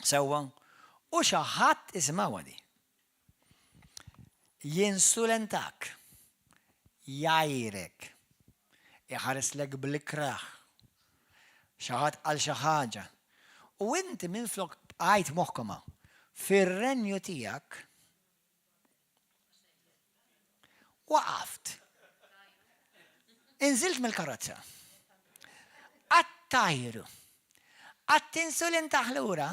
Sewwa, u xi ħadd isimgħuha di. Jinsulentak, jgħajrek, iħareslek bl-ikrah, xi ħadd qal xi ħaġa. U inti minflok bqajt moħħkom hawn. Fir-renju tiegħek waqaft. Inżilt mill-karozza. Għattajru. Għat-insulin taħlura.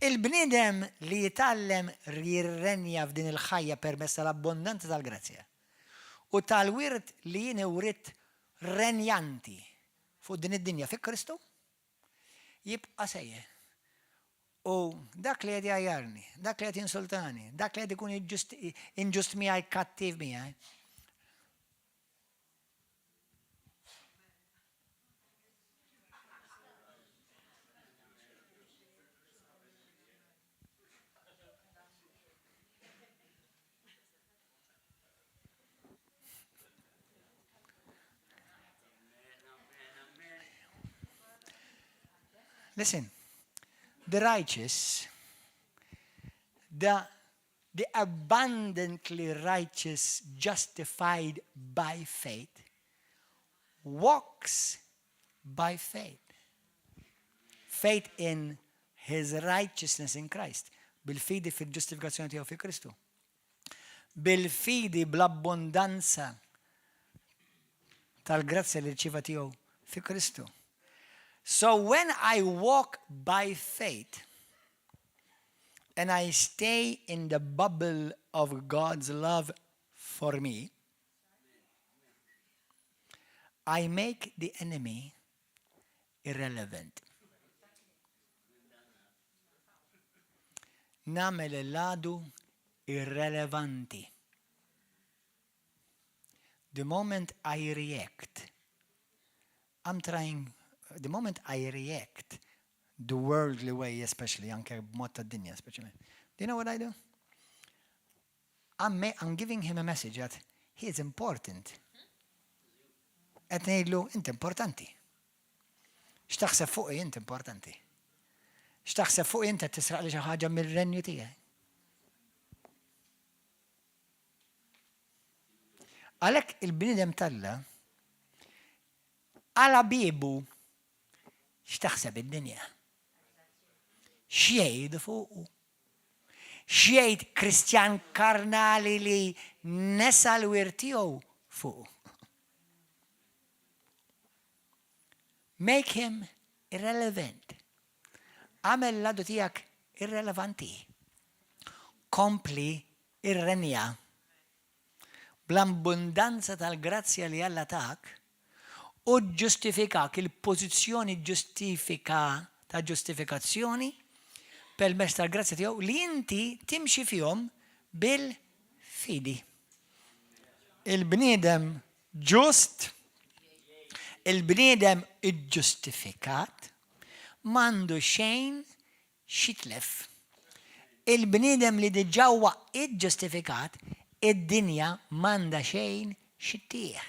Il-bniedem li jitgħallem jirrenja f'din il-ħajja permezz tal-abbondanza tal-grazzja u tal-wirt li jien iwritt renjanti fuq din id-dinja fi Kristu, jibqa' sejjer. U dak li qed jgħajjarni, dak li qed jinsultani, dak li qed ikun inġust miegħi, kattiv miegħi, Listen, the righteous, the, the abundantly righteous, justified by faith, walks by faith. Faith in his righteousness in Christ. Bil-fidi fil-ġustifikazzjoni tiegħu fi Kristu. Bil-fidi bl-abbondanza tal-grazzja li rċieva tiegħu fi Kristu. So when I walk by faith and I stay in the bubble of God's love for me, I make the enemy irrelevant. Nagħmel l-għadu irrelevanti. The moment I react, I'm trying, the moment I react, the worldly way especially, anke b'mod ta' dinja especially. Do you know what I do? I'm, I'm giving him a message that he is important. Qed ngħidlu inti importanti. X'taħseb fuqi inti importanti. X'taħseb fuqi inti qed tisraq li xi ħaġa mir-renju tiegħi. Għalhekk il-bniedem talla għala biebu x'taħseb id-dinja. X'jgħidu fuqu. X'jgħid Kristjan karnali li nesa l-wirt tiegħu fuqu. Make him irrelevant. Agħmel l-għadu tiegħek irrelevanti. Kompli irrenja. Bl-abbundanza tal-grazzja li Alla tak, u ġġustifikak, il-pożizzjoni ġustifika ta' ġustifikazzjoni permezz tal-grazzja tiegħu li inti timxi fihom bil-fidi. Il-bniedem ġust, il-bniedem iġġustifikat, m'għandu xejn x'jitlef. Il-bniedem li diġà huwa iġġustifikat, id-dinja m'għandha xejn x'ittih.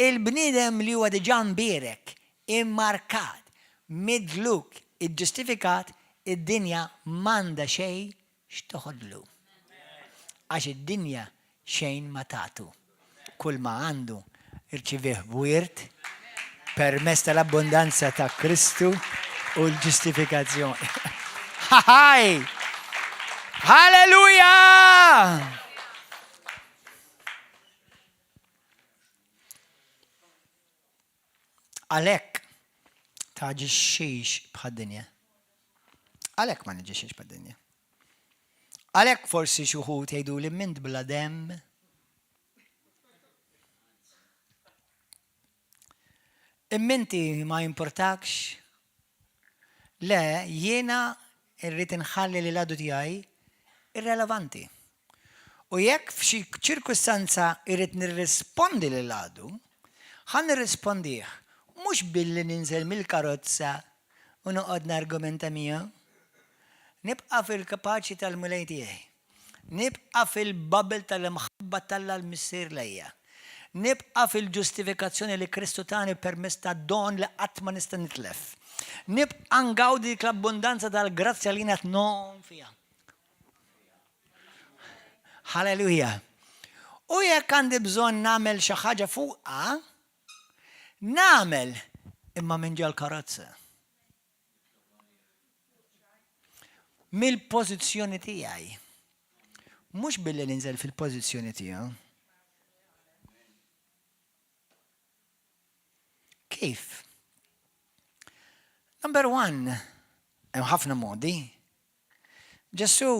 Il-bniedem li huwa diġà mbierek, immarkat, midluk, iġġustifikat, id-dinja m'għandha xejn x'toħodlu. Għax id-dinja xejn ma tatu. Kull ma għandu rċivieh b'wirt permezz tal-abbundanza ta' Kristu u l-ġustifikazzjoni. Ħaj! Halleluja! Għalhekk taġixxix bħad-dinja. Għalhekk ma niġixxix bħad-dinja. Għalhekk forsi xi wħud jgħidu li mint bla demm. Imminti ma jimportakx. Le, jiena rrid inħalli li l-għadu tiegħi irrelevanti. U jekk f'xi ċirkustanza irrid nirrispondi lill-għadu, ħa nirrispondih mhux billi ninżel mill-karozza u noqgħod nargumenta miegħu. Nibqa' fil-kapaċi tal-Mulej tiegħi. Nibqa' fil-bubble tal-imħabba t'Alla l-Missier lejja. Nibqa' fil-ġustifikazzjoni li Kristu tani permezz ta' don li qatt ma nista' nitlef. Nibqa' ngawdi dik l-abbundanza tal-grazzja li jiena qed ngħum fiha. Halleluja. U jekk għandi bżonn nagħmel xi ħaġa fuqha, nagħmel imma minn ġol karozza. Mill-pożizzjoni tiegħi. Mhux billi ninżel fil-pożizzjoni tiegħu. Kif? Number one, hemm ħafna modi. Ġesù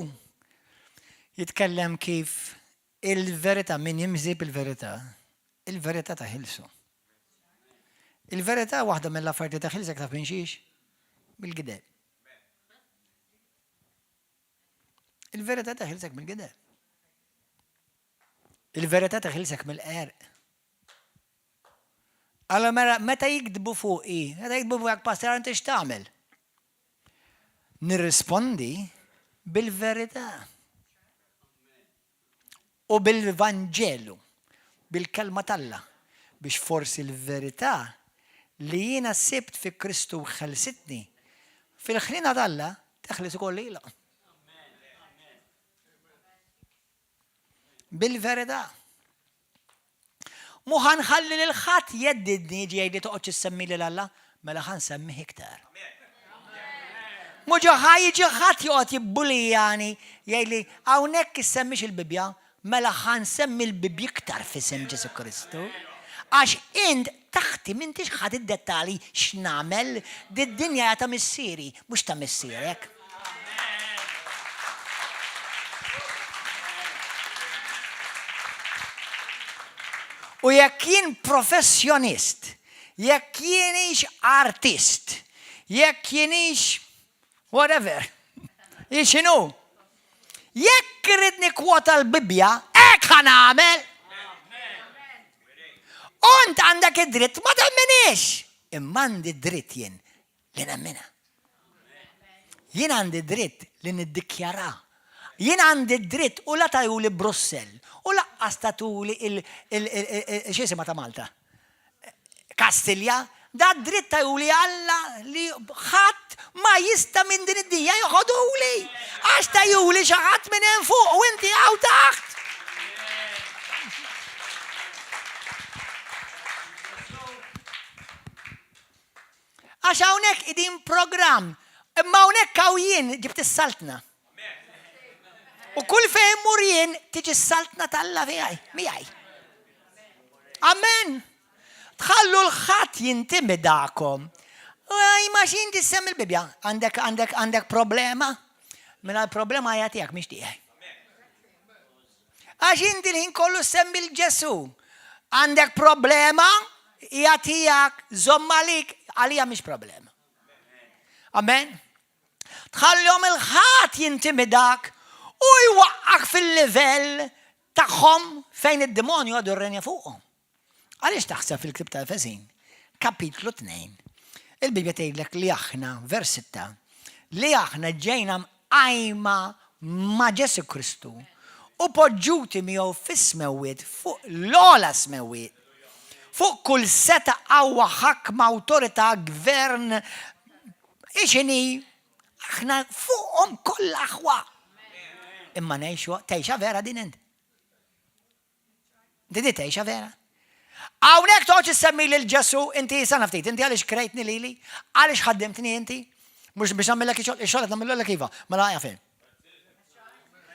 jitkellem kif il-verità, min jimżi bil-verità, il-verità taħilsu. Il-verità waħda mill-affarijiet li taħilsek taf minn xiex? Bil-gideb. Il-verità taħilsek mill-gideb. Il-verità teħilsek mill-qerq. Allora mela meta jiktbu fuqi, meta jiktbu fuqek pastor inti x'tagħmel? Nirrispondi bil-verità. U bil-Vanġelu, bil-kelma t'Alla, biex forsi l-verità li jiena sibt fi Kristu ħelsitni, fil-ħniena t'Alla teħles ukoll lilhom. Bil-verità. Mhu ħa nħalli lil ħadd jheddidni jiġi jgħidli toqgħodx issemmi lil Alla, mela ħa nsemmih iktar. Mhu ġo ħa jiġi ħadd joqgħod jibbulijani jgħidli hawnhekk issemmix il-Bibbja, mela ħa nsemmi l-Bibbja iktar f'isem Ġesù Kristu. Għax int taħti m'intix ħa tiddettali x'nagħmel, did-dinja hija ta' missieri, mhux ta' missierek. U jekk jien professjonist, jekk jienix artist, jekk jienix whatever, x'inhu? Jekk irrid nikkwota l-Bibbja, hekk ħa nagħmel. U int għandek id-dritt ma temminix. Imma għandi dritt jien li nemminha. Jien għandi dritt li niddikjara. Jien għandi dritt u la tajuli Brussell u laqqas tatuli il x'jisimha ta' Malta? Kastilja, da dritt tajuli Alla li ħadd ma jista' minn din id-dinja joħoduli. Għax tajuli xi ħadd minn hemm fuq u inti hawn taħt. Għax hawnhekk qegħdin programm, imma hawnhekk hawn jien ġibt is-saltna. U kull fejn immur jien tiġi s-saltna t'Alla miegħi, miegħi. Amen. Tħallu l-ħadd jintimidakom. Ej, ma xin tissemmi l-Bibja. Għandek għandek għandek problema? Mela l-problema hija tiegħek mhix tiegħi. Għax inti l-ħin kollu semmi l-Ġesu. Għandek problema, hija tiegħek, żomm għalik, għalija mhix problema. Amen. Tħallihom il-ħadd jintimidak u jwaqqak fil-livell tagħhom fejn id-demonju għadu renja fuqhom. Għaliex taħseb fil-ktib ta' Efesin, kapitlu 2, il-Bibja tgħidlek li aħna, vers 6, li aħna ġejna mqajma ma' Ġesu Kristu u poġġuti miegħu fis-smewwiet fuq l-ogħla smewwiet. Fuq kull seta' qawwa ħakma awtorità gvern ixini aħna fuqhom kollha aħwa. Imma ngħixu tgħixha vera din int. Inti di tgħixha vera? Hawnhekk toqgħodx issemmi lil Ġesu inti sana ftit, inti għaliex krejtni lili? Għaliex ħaddimtni inti? Mhux biex nagħmellek ix-xogħol, ix-xogħol qed nagħmilulek iva, mela aqja fejn.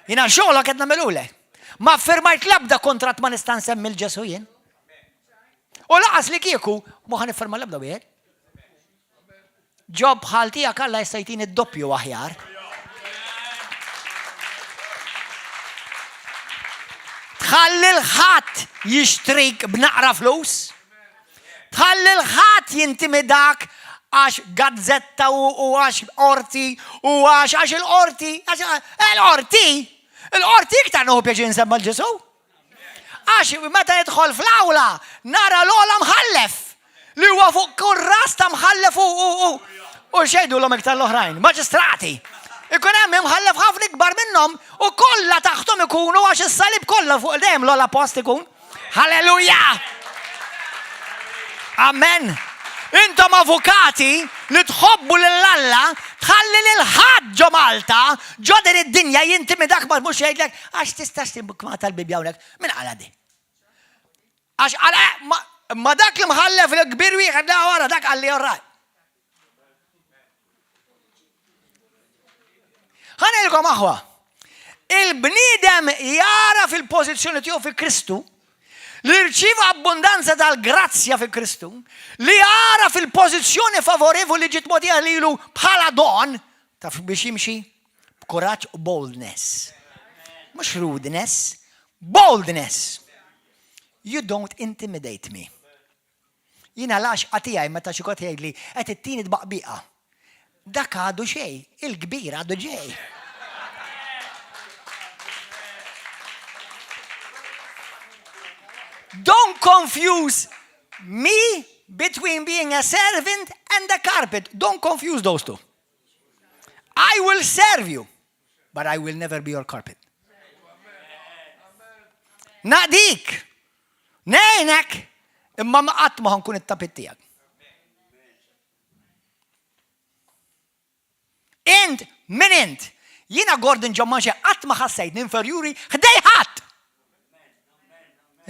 Jiena xogħolok qed nagħmilulek. Ma firmajt l-ebda kuntratt ma nista' nsemmi l-Ġesu jien. U laqas li kieku ma ħa nifirma l-ebda wieħed. Ġob bħal tiegħek Alla jista' jtini d-doppju aħjar. Tħalli l-ħadd jixtrik b'naqra flus. Tħalli l-ħadd jintimidak għax gazzetta u għax qorti u għax għax il-qorti, għax il-qorti, il-qorti iktar nieħu pjaċir nsemma l-Ġesu. Għax meta nidħol fl-awla nara l-ogħla mħallef li huwa fuq kull ras ta' mħallef u u u xejdu l iktar l-oħrajn, maġistrati. Ikun hemm imħallef ħafna ikbar minnhom u kollha taħthom ikunu għax is-salib kollha fuq dejjem l-ogħla post ikun. Halleluja! Amen. Intom avukati li tħobbu lil Alla, tħalli lil ħadd ġo Malta, ġo din id-dinja jintimidak ma mhux jgħidlek għax tistax timbukma tal-Bibja hawnhekk. Min qala di? Għax qal eh, ma dak li mħallef il-kbir wieħed la wara dak qalli orraj. Ħanilkom aħwa. Il-bniedem jara fil-pożizzjoni tiegħu fi Kristu li rċieva abbundanza tal-grazzja fi Kristu, li jara fil-pożizzjoni favorevoli li ġiet mogħtija lilu bħala don, taf biex jimxi b'kuraġġ u boldness. Mhux rudeness, boldness. You don't intimidate me. Jiena l-għaxqa tiegħi meta xi kont jgħidli qed ittini tbaqbiqa. Dak għadu xejn, il-kbir għadu ġej. Don't confuse me between being a servant and a carpet. Don't confuse those two. I will serve you, but I will never be your carpet. Naqdik, ngħinek, imma ma qatt ma nkun it-tapit tiegħek. Int min int? Jiena Gordon John Manche qatt ma ħassejt inferjuri ħdej ħadd.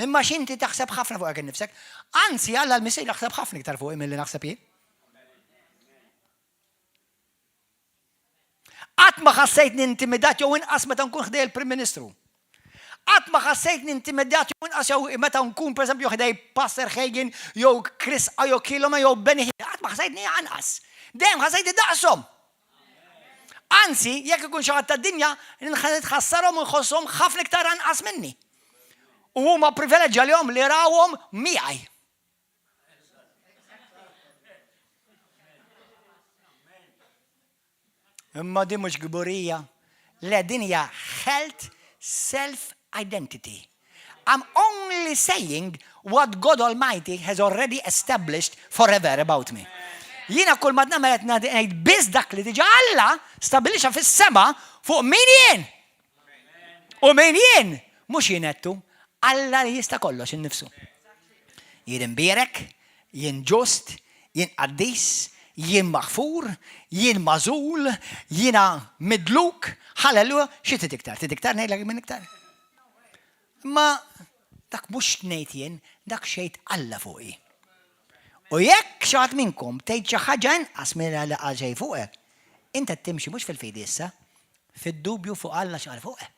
Imma x'inti taħseb ħafna fuq innifsek. Anzi, Alla l-Missier jaħseb ħafna iktar fuq milli naħseb jien. Qatt ma ħassejtni intimidat jew inqas meta nkun ħdej il-Prim Ministru. Qatt ma ħassejtni intimidat jew inqas jew meta nkun pereżempju ħdej Pastor Hagin jew Chris Oyakhilome jew Benny Hinn. Qatt ma ħassejtni anqas. Dejjem ħassejtni daqshom. Anzi, jekk ikun xi ħadd tad-dinja, nitħassarhom u nħosshom ħafna iktar anqas minni. U huma privileġġ għalihom li rawhom miegħi. Imma din mhux kburija. Le din hija health self-identity. I'm only saying what God Almighty has already established forever about me. Jiena kull ma nagħmel qed ngħid biss dak li diġà Alla stabilixa fis-sema fuq min jien. U min jien, mhux jien għedtu, Alla li jista' kollox innifsu. Jien imbierek, jien ġust, jien qaddis, jien maħfur, jien magħżul, jiena midluk, ħalleluja, xi trid iktar? Trid iktar ngħidlek minn iktar? Ma dak mhux ngħid jien, dak xejt Alla fuqi. U jekk xi ħadd minnkom tgħid xi ħaġa inqas minn li qal xejn fuqek, int qed timxi mhux fil-fidi issa, fid-dubju fuq Alla x'qal fuqek.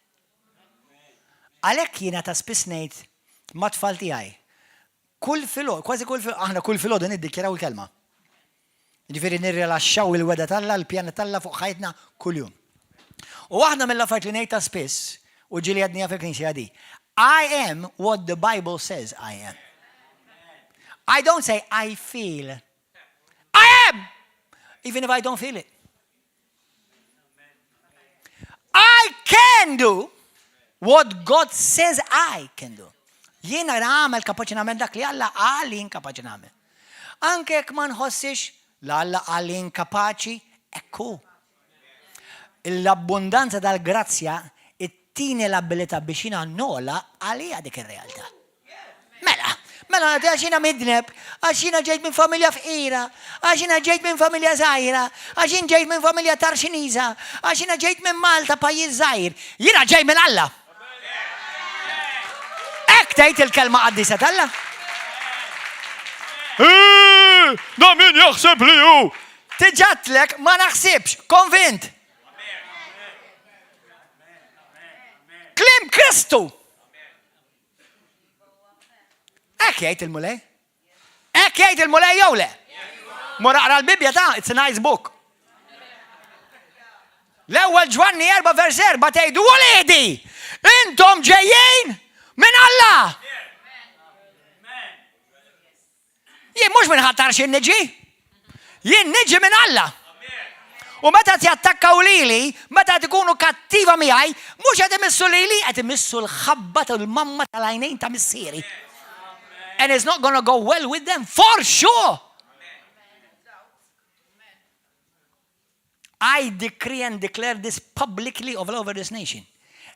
Għalhekk jiena ta' spiss ngħid mat-tfal tiegħi, kull filgħodu, kważi kull filgħodu, aħna kull filgħodu niddikjaraw il-kelma. Ġifieri nirrilaxxaw il-wegħda t'Alla, l-pjan t'Alla fuq ħajtna kuljum. U waħda mill-affarijiet li ngħid ta' spiss, u ġieli għedniha fil-knisja di, I am what the Bible says I am. I don't say I feel. I am! Even if I don't feel it. I can do what God says I can do. Jiena nagħmel kapaċi nagħmel dak li Alla qal li jien kapaċi nagħmel. Anke jekk ma nħossix la Alla qal li jien kapaċi, ekku. L-abbundanza tal-grazzja ittini l-abilità biex jiena nola għalija dik ir-realtà. Mela, mela għax jiena midneb, għax jiena ġejt minn familja fqira, għax jiena ġejt minn familja żgħira, għax jien ġejt minn familja tarxiniża, għax jiena ġejt minn Malta pajjiż żgħir. Jiena ġej minn Alla. Hekk tgħid il-kelma qaddisa t'Alla. Da min jaħseb li hu. Tiġatlek ma naħsibx, konvint. Klim Kristu. Hekk jgħid il-Mulej. Hekk jgħid il-Mulej jew le? Mur aqra l-Bibbja ta' it's a nice book. L-ewwel Ġwanni 4 vers 4 tgħidu uliedi, intom ġejjin minn Alla. Jien mhux minn ħadd xi niġi. Jien niġi minn Alla. U meta jattakkaw lili, meta tkunu kattiva miegħi, mhux qed imissu lili, qed imissu l-ħabba tal-mamma tal-għajnejn ta' missieri. And it's not gonna go well with them, for sure. I decree and declare this publicly all over this nation.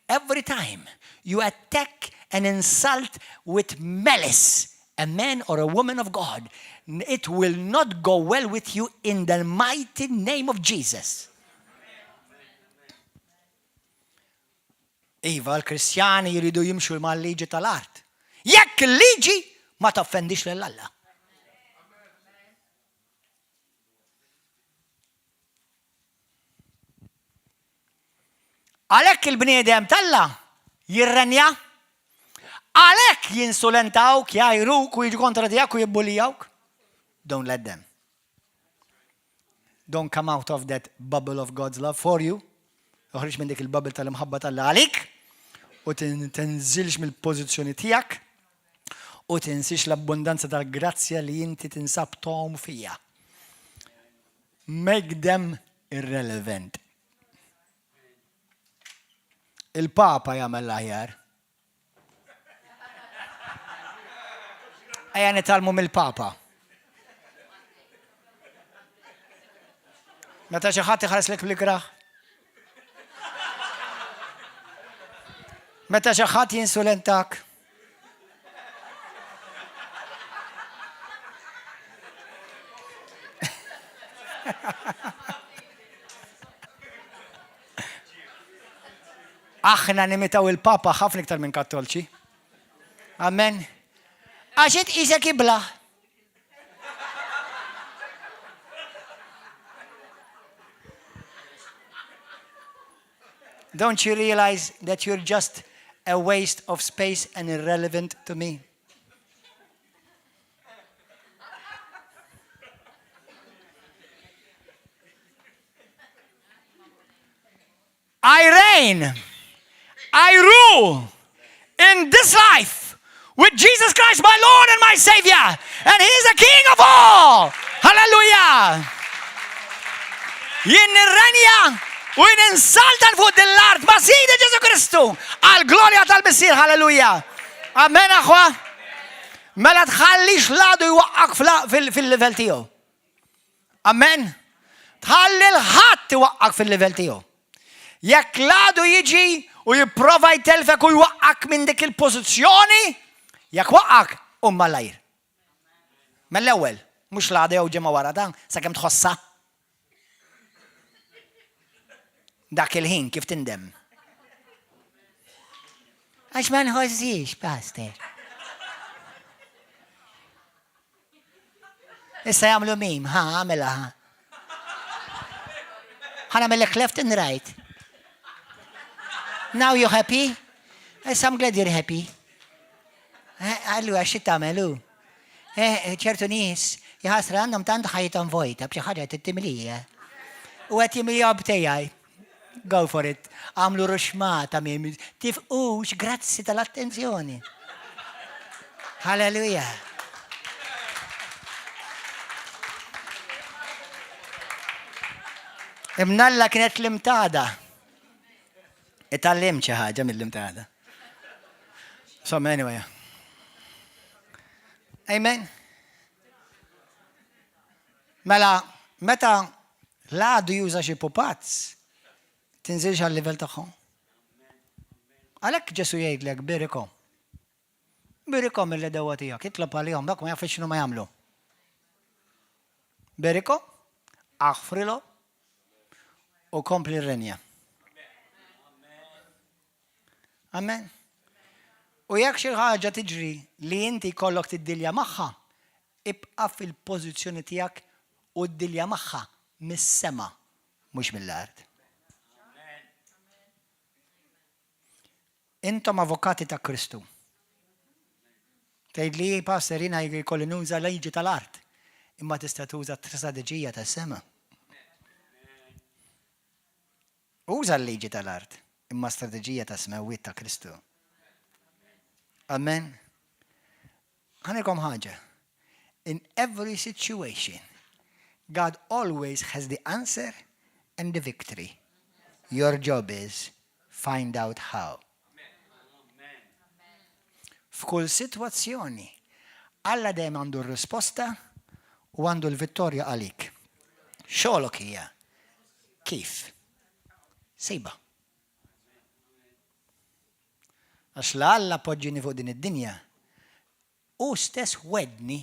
Every time you attack and insult with malice a man or a woman of God, it will not go well with you in the mighty name of Jesus. Iva, l-Kristjani jridu jimxu mal-liġi tal-art. Jekk il-liġi ma toffendix lil Alla. Għalhekk il-bniedem t'Alla jirrenja. Għalhekk jinsulentawk, jgħajruk u jiġu kontra tiegħek u jibbulijawk. Don't let them. Don't come out of that bubble of God's love for you. Oħroġ minn dik il-bubble tal-imħabba t'Alla għalik u tinżilx mill-pożizzjoni tiegħek u tinsiex l-abbundanza tal-grazzja li inti tinsab tgħum fija. Make them irrelevant. Il-Papa jagħmel l-aħjar. Ejja nitgħallmu mill-Papa. Meta xi ħadd iħares lek bl-ikrah. Meta xi ħadd jinsulentak. Aħna nimitaw il-Papa ħafna iktar minn Kattolċi. Amen. Għax int qisek ibla. Don't you realize that you're just a waste of space and irrelevant to me? I reign, I rule in this life with Jesus Christ, my Lord and my Savior, and He is the King of all. Hallelujah! Jien nirrenja u jien insaltan fuq din l-art ma' Sidi Ġesu Kristu għal glorja tal-Missier. Halleluja! Amen aħwa. Mela tħallix l-għadu jwaqqak fil-livell tiegħu. Amen. Tħalli l-ħadd iwaqqak fil-livell tiegħu. Jekk l-għadu jiġi u jipprova jtelfek u jwaqqak minn dik il-pożizzjoni, jekk waqqak, qum malajr. Mill-ewwel, mhux l-għada jew ġimgħa wara dan, sakemm tħossha. Dak il-ħin kif tindem. Għax ma nħossix, pastor. Issa jagħmlu mim, ħa għamilha ħa. Ħa nagħmellek left and right. Now you happy? Issa I'm glad you're happy. Eh, allura xi tagħmel hu? Eh, ċertu nies jħasra għandhom tant ħajjithom vojta b'xi ħaġa tittimlija. U qed jimlija b'tejjaj. Go for it. Għamlu ruxmata minn tifqux, grazzi tal-attenzjoni. Halleluja. Imnalla kienet l-imtada. Itallim xi ħaġa mill-imtada. So anyway. Amen. Mela, meta l-għadu juża xi pupazz, tinżilx għal-livell tagħhom. Għalhekk Ġesu jgħidlek birikom. Birikom il-ledewa tiegħek, itlob għalihom dak ma jafx x'inhu ma jagħmlu. Berikom, aħfrilhom u kompli r-renja. Amen. U jekk xi ħaġa tiġri li inti jkollok tiddilja magħha, ibqa' fil-pożizzjoni tiegħek u ddilja magħha mis-sema, mhux mill-art. Intom avukati ta' Kristu. Tgħid li pastor jiena jkolli nuża liġi tal-art, imma tista' tuża strateġija tas-sema. Uża l-liġi tal-art, imma strateġija ta' smewwiet ta' Kristu. Amen. Ħa ngħidilkom ħaġa. In every situation, God always has the answer and the victory. Your job is find out how. F'kull sitwazzjoni, Alla dejjem għandu r-risposta u għandu l-vittorja għalik. Xogħlok hija kif? Sejba. Għax la Alla poġġini fuq din id-dinja, hu stess wegħedni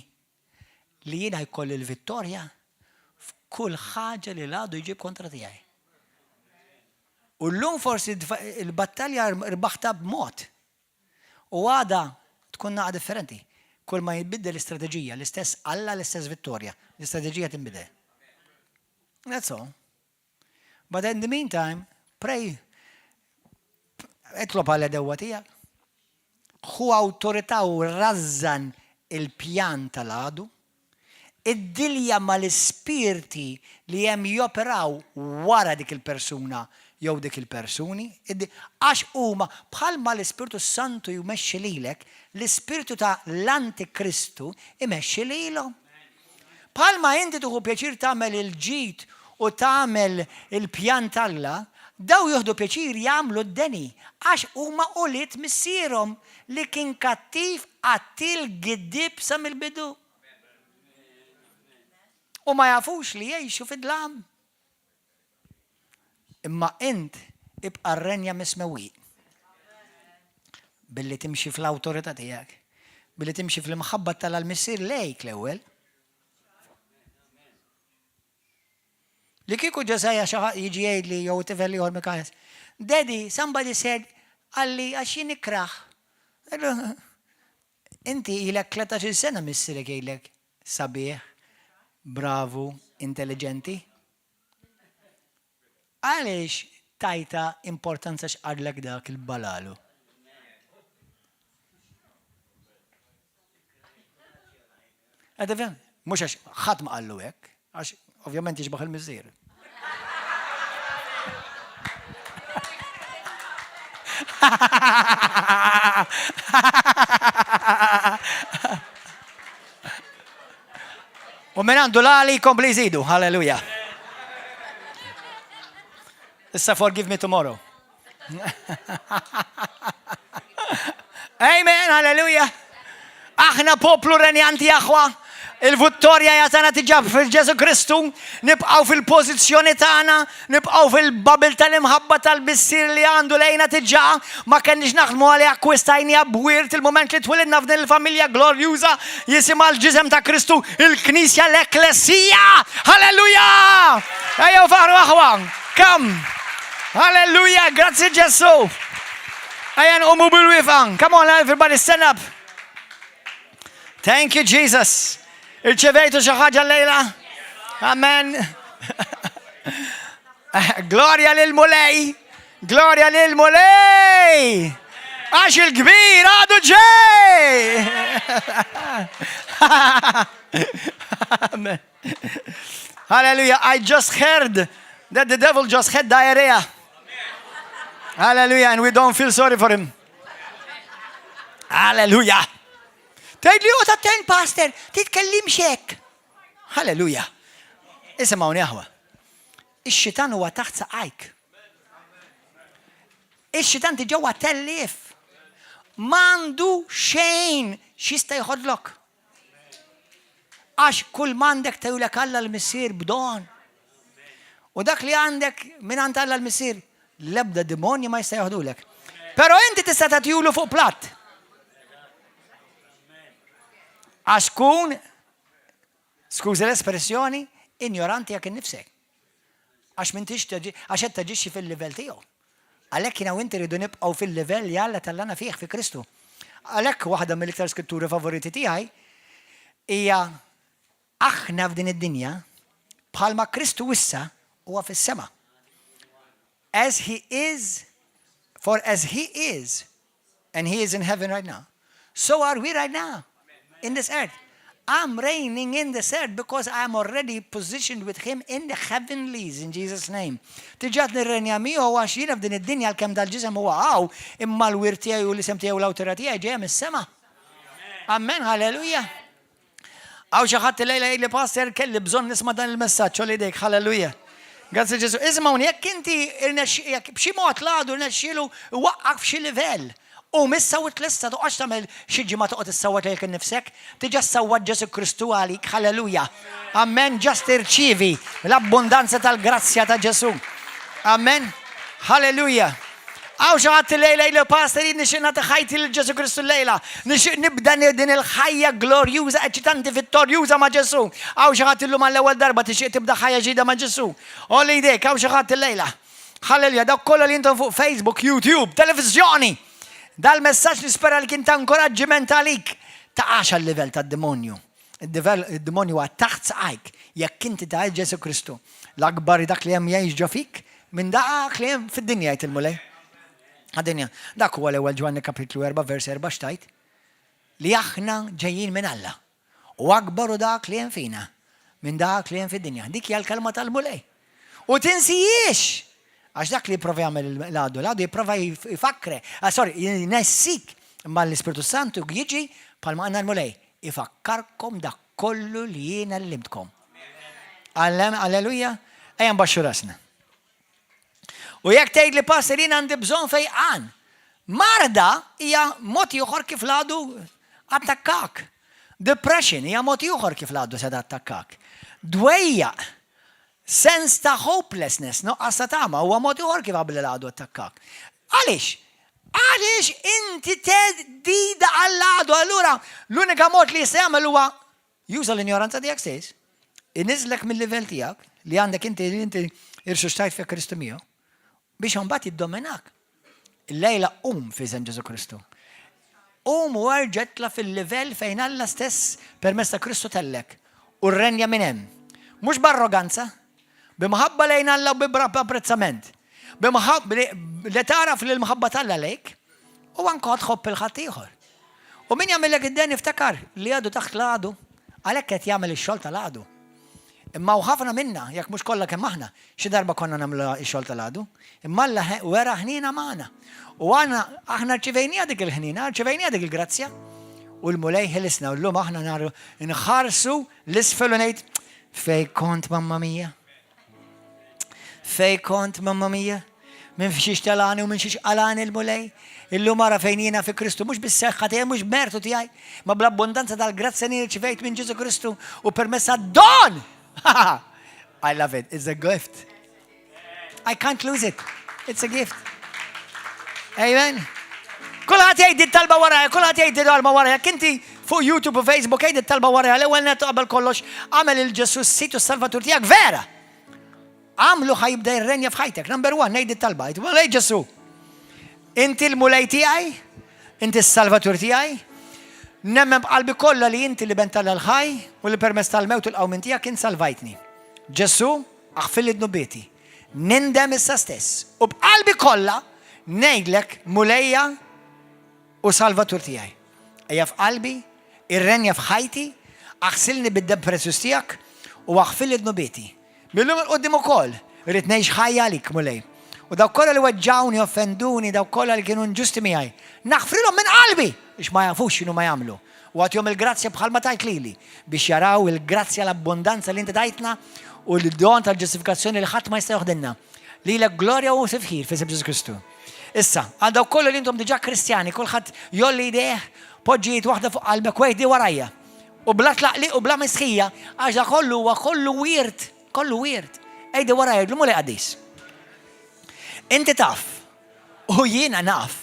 li jiena jkolli l-vittorja f'kull ħaġa li l-għadu jġib kontra tiegħi. U llum forsi il-battalja rbaħta b'mod. U għada tkun naqa differenti. Kull ma jitbiddel l-istrateġija, l-istess Alla, l-istess vittorja. L-istrateġija tinbidel. That's all. But in the meantime, pray. Itlob għall-għedewwa tiegħek. Ħu awtorità u rażżan il-pjan tal-għadu. Iddilja mal-ispirti li hemm joperaw wara dik il-persuna jew dik il-persuni. Għax huma bħalma l-Ispirtu Santu jmexxi lilek, l-ispirtu ta' l-Antikristu imexxi lilhom. Bħalma inti tieħu pjaċir tagħmel il-ġid u tagħmel il-pjan t'Alla, dawn jieħdu pjaċir jagħmlu d-deni, għax huma ulied missierhom li kien kattiv, qattiel, giddieb sa mill-bidu. U ma jafux li jgħixu fid-dlam. Imma int ibqa' rrenja mis-smewwiet. Billi timxi fl-awtorità tiegħek. Billi timxi fl-imħabba tal-Missier lejk l-ewwel. Li kieku Ġesaja xi jiġi jgħidli jew tifel ieħor Mikajas, Daddy, somebody said, qalli għax jien ikrah. Inti ilek 13 sena missierek jgħidlek sabiħ, bravu, intelligenti. Għaliex tajta importanza x'qallek dak il-balalu? Qed tifhem? Mhux għax ħadd ma qallu hekk, għax ovvjament jixbaħ il-missier. U min għandu l-għali jkompli jżidu. Halleluja. Issa forgive me tomorrow. Amen, halleluja. Aħna poplu renjanti aħwa. Il-vittorja jatana tiġa fil-Ġesu Kristu, nibqaw fil-pożizzjoni tagħna, nibqaw fil-babil tal-imħabba tal-missier li għandu lejna tiġa, ma kenniex naħdmu għalih akkwistajniha b'wirt il-mument li twilidna f'din il-familja glorjuża jisimha l-ġisem ta' Kristu, il-Knisja l-Ekklesija! Halleluja! Ejjew faħru aħwa! Come! Halleluja! Grazzi Ġesu! Ejja nqumu bil-wieqfa! Come on, everybody stand up! Thank you, Jesus. Irċevejtu xi ħaġa llejla? Amen. Glorja lil Mulej. Glorja lil Mulej. Għax il-kbir għadu ġej. Amen. Hallelujah. I just heard that the devil just had diarrhea. Hallelujah, and we don't feel sorry for him. Hallelujah. Tgħid li ta' ten pastor, titkellimx hekk. Hallelujah. Isimgħuni aħwa. Ix-xitan huwa taħt saqajk. Ix-xitan ġewwa tellif. M'għandu xejn x'jista' jħodlok. Għax kull m'għandek tahulek Alla l-Missier b'don. U dak li għandek minn għand Alla l-Missier, l-ebda demonji ma jista' joħdulek. Però inti tista' tagħtihulu fuq platt. Għax kun, skuża l-espressjoni, ignoranti jak innifsek. Għax m'intix għax qed taġixxi fil-livell tiegħu. Għalhekk jiena u inti rridu nibqgħu fil-livell li Alla tellagħna fih fi Kristu. Għalhekk waħda mill-iktar skritturi favoriti tiegħi hija aħna f'din id-dinja bħalma Kristu issa huwa fis-sema. As he is, for as he is, and he is in heaven right now, so are we right now in this earth. I'm reigning in this earth because I'm already positioned with him in the heavenlies in Jesus' name. Diġà nirrenja miegħu għax jiena f'din id-dinja għalkemm dal-ġisem huwa hawn imma l-wirt tiegħi u l-isem tiegħi u l-awtorità tiegħi ġejja mis-sema. Amen, halleluja. Hawn xi ħadd lejla jgħid li pastor kelli bżonn nisma' dan il-messaġġ u idejk, halleluja. Grazzi Ġesù. Ismgħuni, jekk inti jekk b'xi mod l-għadu rnexxielu waqqak f'xi livell. U missa u tlissa toqgħodx tagħmel xi ġimgħa toqgħod issawwat lilek innifsek, diġà ssawwat Ġesù Kristu għalik, halleluja. Amen, just irċievi l-abbondanza tal-grazzja ta' Ġesù. Amen. Halleluja. Hawn xi ħadd lejla li pastor jien nixtieq nagħti ħajti lil Ġesù Kristu lejla. Nixtieq nibda din il-ħajja glorjuża, eċitanti, vittorjuża ma' Ġesù. Hawn xi ħadd illum għall-ewwel darba tixtieq tibda ħajja ġdida ma' Ġesù. Għolli jdejk, hawn xi ħadd lejla. Halleluja, dawk kollha li intom fuq Facebook, YouTube, televizjoni. Dal-messaġġ nispera li kien ta' inkoraġġiment għalik. Taqax għal-livell tad-demonju. Id-demonju huwa taħt saqajk jekk inti ta' Ġesù Kristu. L-akbar dak li hemm jgħix ġo fik minn dak li hemm fid-dinja jgħid il-Mulej. Għad-dinja. Dak huwa l-ewwel Ġwanni kapitlu 4 vers 4 xtajt li aħna ġejjin minn Alla. U akbar hu dak li hemm fina minn dak li hemm fid-dinja. Dik hija l-kelma tal-Mulej. U tinsihiex. Għax dak li jipprova jagħmel l-għadu, l-għadu jipprova jfakkre, ah, sorry, jnessik, imma l-Ispirtu Santu jiġi bħalma għandna l-Mulej, ifakkarkom dak kollu li jiena għallimtkom. Alleluja, ejja nbaxxu rasna. U jekk tgħid li pastor jien għandi bżonn fejqan. Marda hija mod ieħor kif l-għadu attakkak. Depression hija mod ieħor kif l-għadu se attakkak. Dwejjaq, sens ta' hopelessness, nuqqas ta' tama, huwa mod ieħor kif qabel l-għadu attakkak. Għaliex? Għaliex inti theddida għall-għadu, allura l-unika mod li jista' jagħmel huwa juża l-ignoranza tiegħek stess, iniżlek mill-livell tiegħek li għandek inti li inti irxuxtajt fi Kristu miegħu biex imbagħad jiddominak. Il-lejla qum f'isem Ġesù Kristu. Qum u erġa' itla' fil-livell fejn Alla stess permezz ta' Kristu tellgħek u rrenja minn hemm. Mhux b'arroganza, b'imħabba lejn Alla u b'apprezzament. B'imħabba li tara fil-mħabba t'Alla lejk u anke tħobb 'il ħaddieħor. U min jagħmellek id-deni iftakar li għadu taħt l-għadu, għalhekk qed jagħmel ix-xogħol tal-għadu. Imma u ħafna minna, jekk mhux kollha kemm aħna, xi darba konna nagħmlu x-xogħol tal-għadu, imma Alla wera ħnina magħna. U għana aħna rċivejnija dik il-ħnina, rċivejnija dik il-grazzja. U l-Mulej ħelisna u llum aħna naru nħarsu 'l isfel u ngħid fej kont mamma mia? Fej kont mamma mia? Minn fiex telagħni u minn xiex qalagħni l-Mulej? Illum ara fejn jiena fi Kristu, mhux bis-saħħa tiegħi, mhux mertu tiegħi, ma bl-abbondanza tal-grazzja li rċivejt minn Ġesù Kristu u permezz tad-don. I love it. It's a gift. I can't lose it. It's a gift. Amen. Kulħadd jgħid it-talba warajja, kulħadd jgħid it-talba warajja. Inti fuq YouTube u Facebook jgħid it-talba warajja. L-ewwel nett qabel kollox għamel 'il Ġesù s-Sid u s-Salvatur tiegħek vera. Għamlu ħa jibda jirrenja f'ħajtek. Number one, ngħid it-talba. Mulej Ġesù. Inti l-Mulej tiegħi, inti s-Salvatur tiegħi, nemmen b'qalbi kollha li inti l-Iben t'Alla l-ħaj u li permezz tal-mewt u l-qawmien tiegħek int salvajtni. Ġesù, aħfirli dnubieti. Nindem issa stess. U b'qalbi kollha ngħidlek Mulejja u Salvatur tiegħi. Ejja f'qalbi, irrenja f'ħajti, aħsilni bid-demm prezzjuż tiegħek u aħfirli dnubieti. Mil-lum 'il quddiem ukoll, irrid ngħix ħajja għalik, Mulej. U dawk kollha li weġġgħuni, offenduni, dawk kollha li kienu inġusti miegħi, naħfrilhom minn qalbi biex ma jafux x'inhu ma jagħmlu. U agħtihom il-grazzja bħalma tajt lili biex jaraw il-grazzja l-abbondanza li inti tajtna u l-don tal-ġustifikazzjoni li ħadd ma jista' joħdilna. Lilek glorja u tifħir f'isem Ġesù Kristu. Issa, għal dawk kollha li intom diġà Kristjani, kulħadd jolli jdejh, poġġi id waħda fuq qalbek u għidi warajja. U bla tlaqliq u bla mistħija, għax da kollu huwa kollu wirt, kollu wirt. Għidi warajja, għidlu Mulej qaddis. Inti taf, u jiena naf,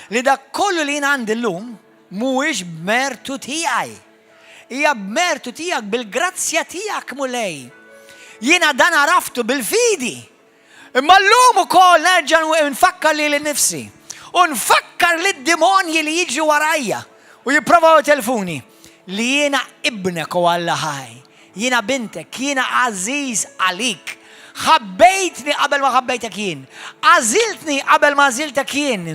li dak kollu li jiena għandi llum mhuwiex b'mertu tiegħi. Hija b'mertu tiegħek bil-grazzja tiegħek, Mulej. Jiena dan għaraftu bil-fidi. Imma llum ukoll nerġa' nfakkar lili nnifsi u nfakkar lid-demonji li jiġu warajja u jipprovaw jtellfuni li jiena ibnek o Alla ħaj, jiena bintek, jiena għażiż għalik. Ħabbejtni qabel ma ħabbejtek jien. Għażiltni qabel ma għażiltek jien.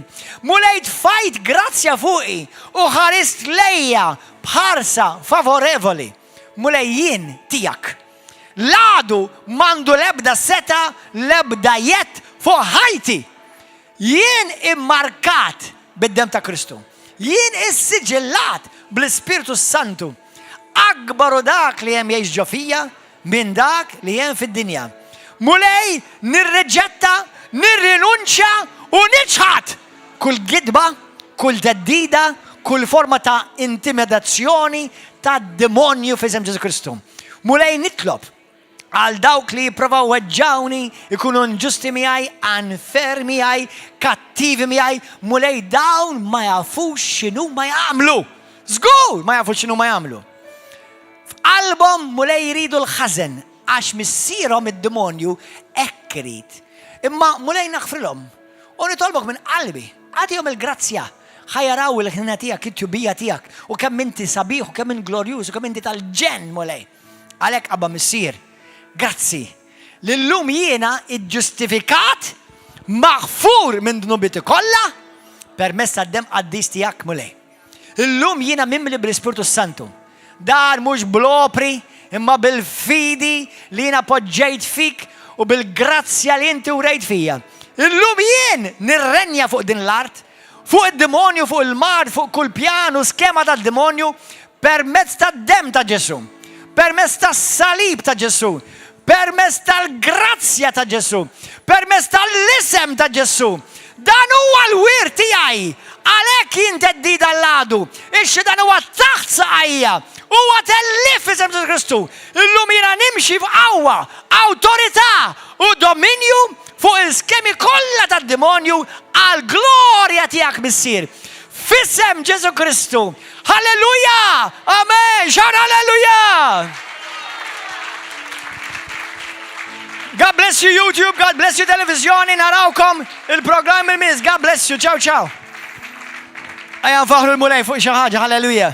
Mulej tfajt grazzja fuqi u ħarist lejja b'ħarsa favorevoli. Mulej jien tiegħek. L-għadu m'għandu l-ebda setgħa, l-ebda jedd fuq ħajti. Jien immarkat bid-demm ta' Kristu. Jien issiġillat bl-Ispirtu s-Santu. Akbar hu dak li hemm jgħix ġo fija minn dak li hemm fid-dinja. Mulej, nirriġetta, nirrinunċja u niċħad kull gidba, kull theddida, kull forma ta' intimidazzjoni tad-demonju f'isem Ġesù Kristu. Mulej nitlob għal dawk li jipprovaw weġġawni, ikunu inġusti miegħi, unfair miegħi, kattivi miegħi, Mulej dawn ma jafux x'inhu ma jagħmlu. Żgur ma jafux x'inhu ma jagħmlu. F'qalbhom Mulej jridu l-ħażen għax missierhom id-demonju hekk irid. Imma Mulej naħfrilhom u nitolbok minn qalbi, agħtihom il-grazzja Ħa jaraw il-ħniena tiegħek, it-tjubija tiegħek, u kemm inti sabiħ u kemm int glorjuż u kemm inti tal-ġenn, Mulej. Għalhekk, Abba Missier, grazzi li llum jiena ġġustifikat, maħfur minn dnubieti kollha permezz tad-demm qaddis tiegħek, Mulej. Illum jiena mimli bl-Ispirtu s-Santu. Dan mhux bl-opri, imma bil-fidi li jiena poġġejt fik u bil-grazzja li inti wrejt fija. Illum jien nirrenja fuq din l-art, fuq id-demonju, fuq il-mard, fuq kull pjan u skema tad-demonju permezz tad-demm ta' Ġesù, permezz tas-salib ta' Ġesù, permezz tal-grazzja ta' Ġesù, permezz tal-isem ta' Ġesù. Dan huwa l-wirt tiegħi, għalhekk jien theddida għall-għadu. Ix-xitan huwa taħt saqajja, huwa tellief f'isem Ġesù Kristu. Illum jiena nimxi f'qawwa, awtorità u dominju fuq il-skemi kollha tad-demonju għall-glorja tiegħek Missier. F'isem Ġesù Kristu. Halleluja! Amen! Shout hallelujah! God bless you YouTube, God bless you televizjoni, narawkom il-programm il-miss. God bless you. Ciao, ciao. Ejja nfaħru l-Mulej fuq xi ħaġa, halleluja.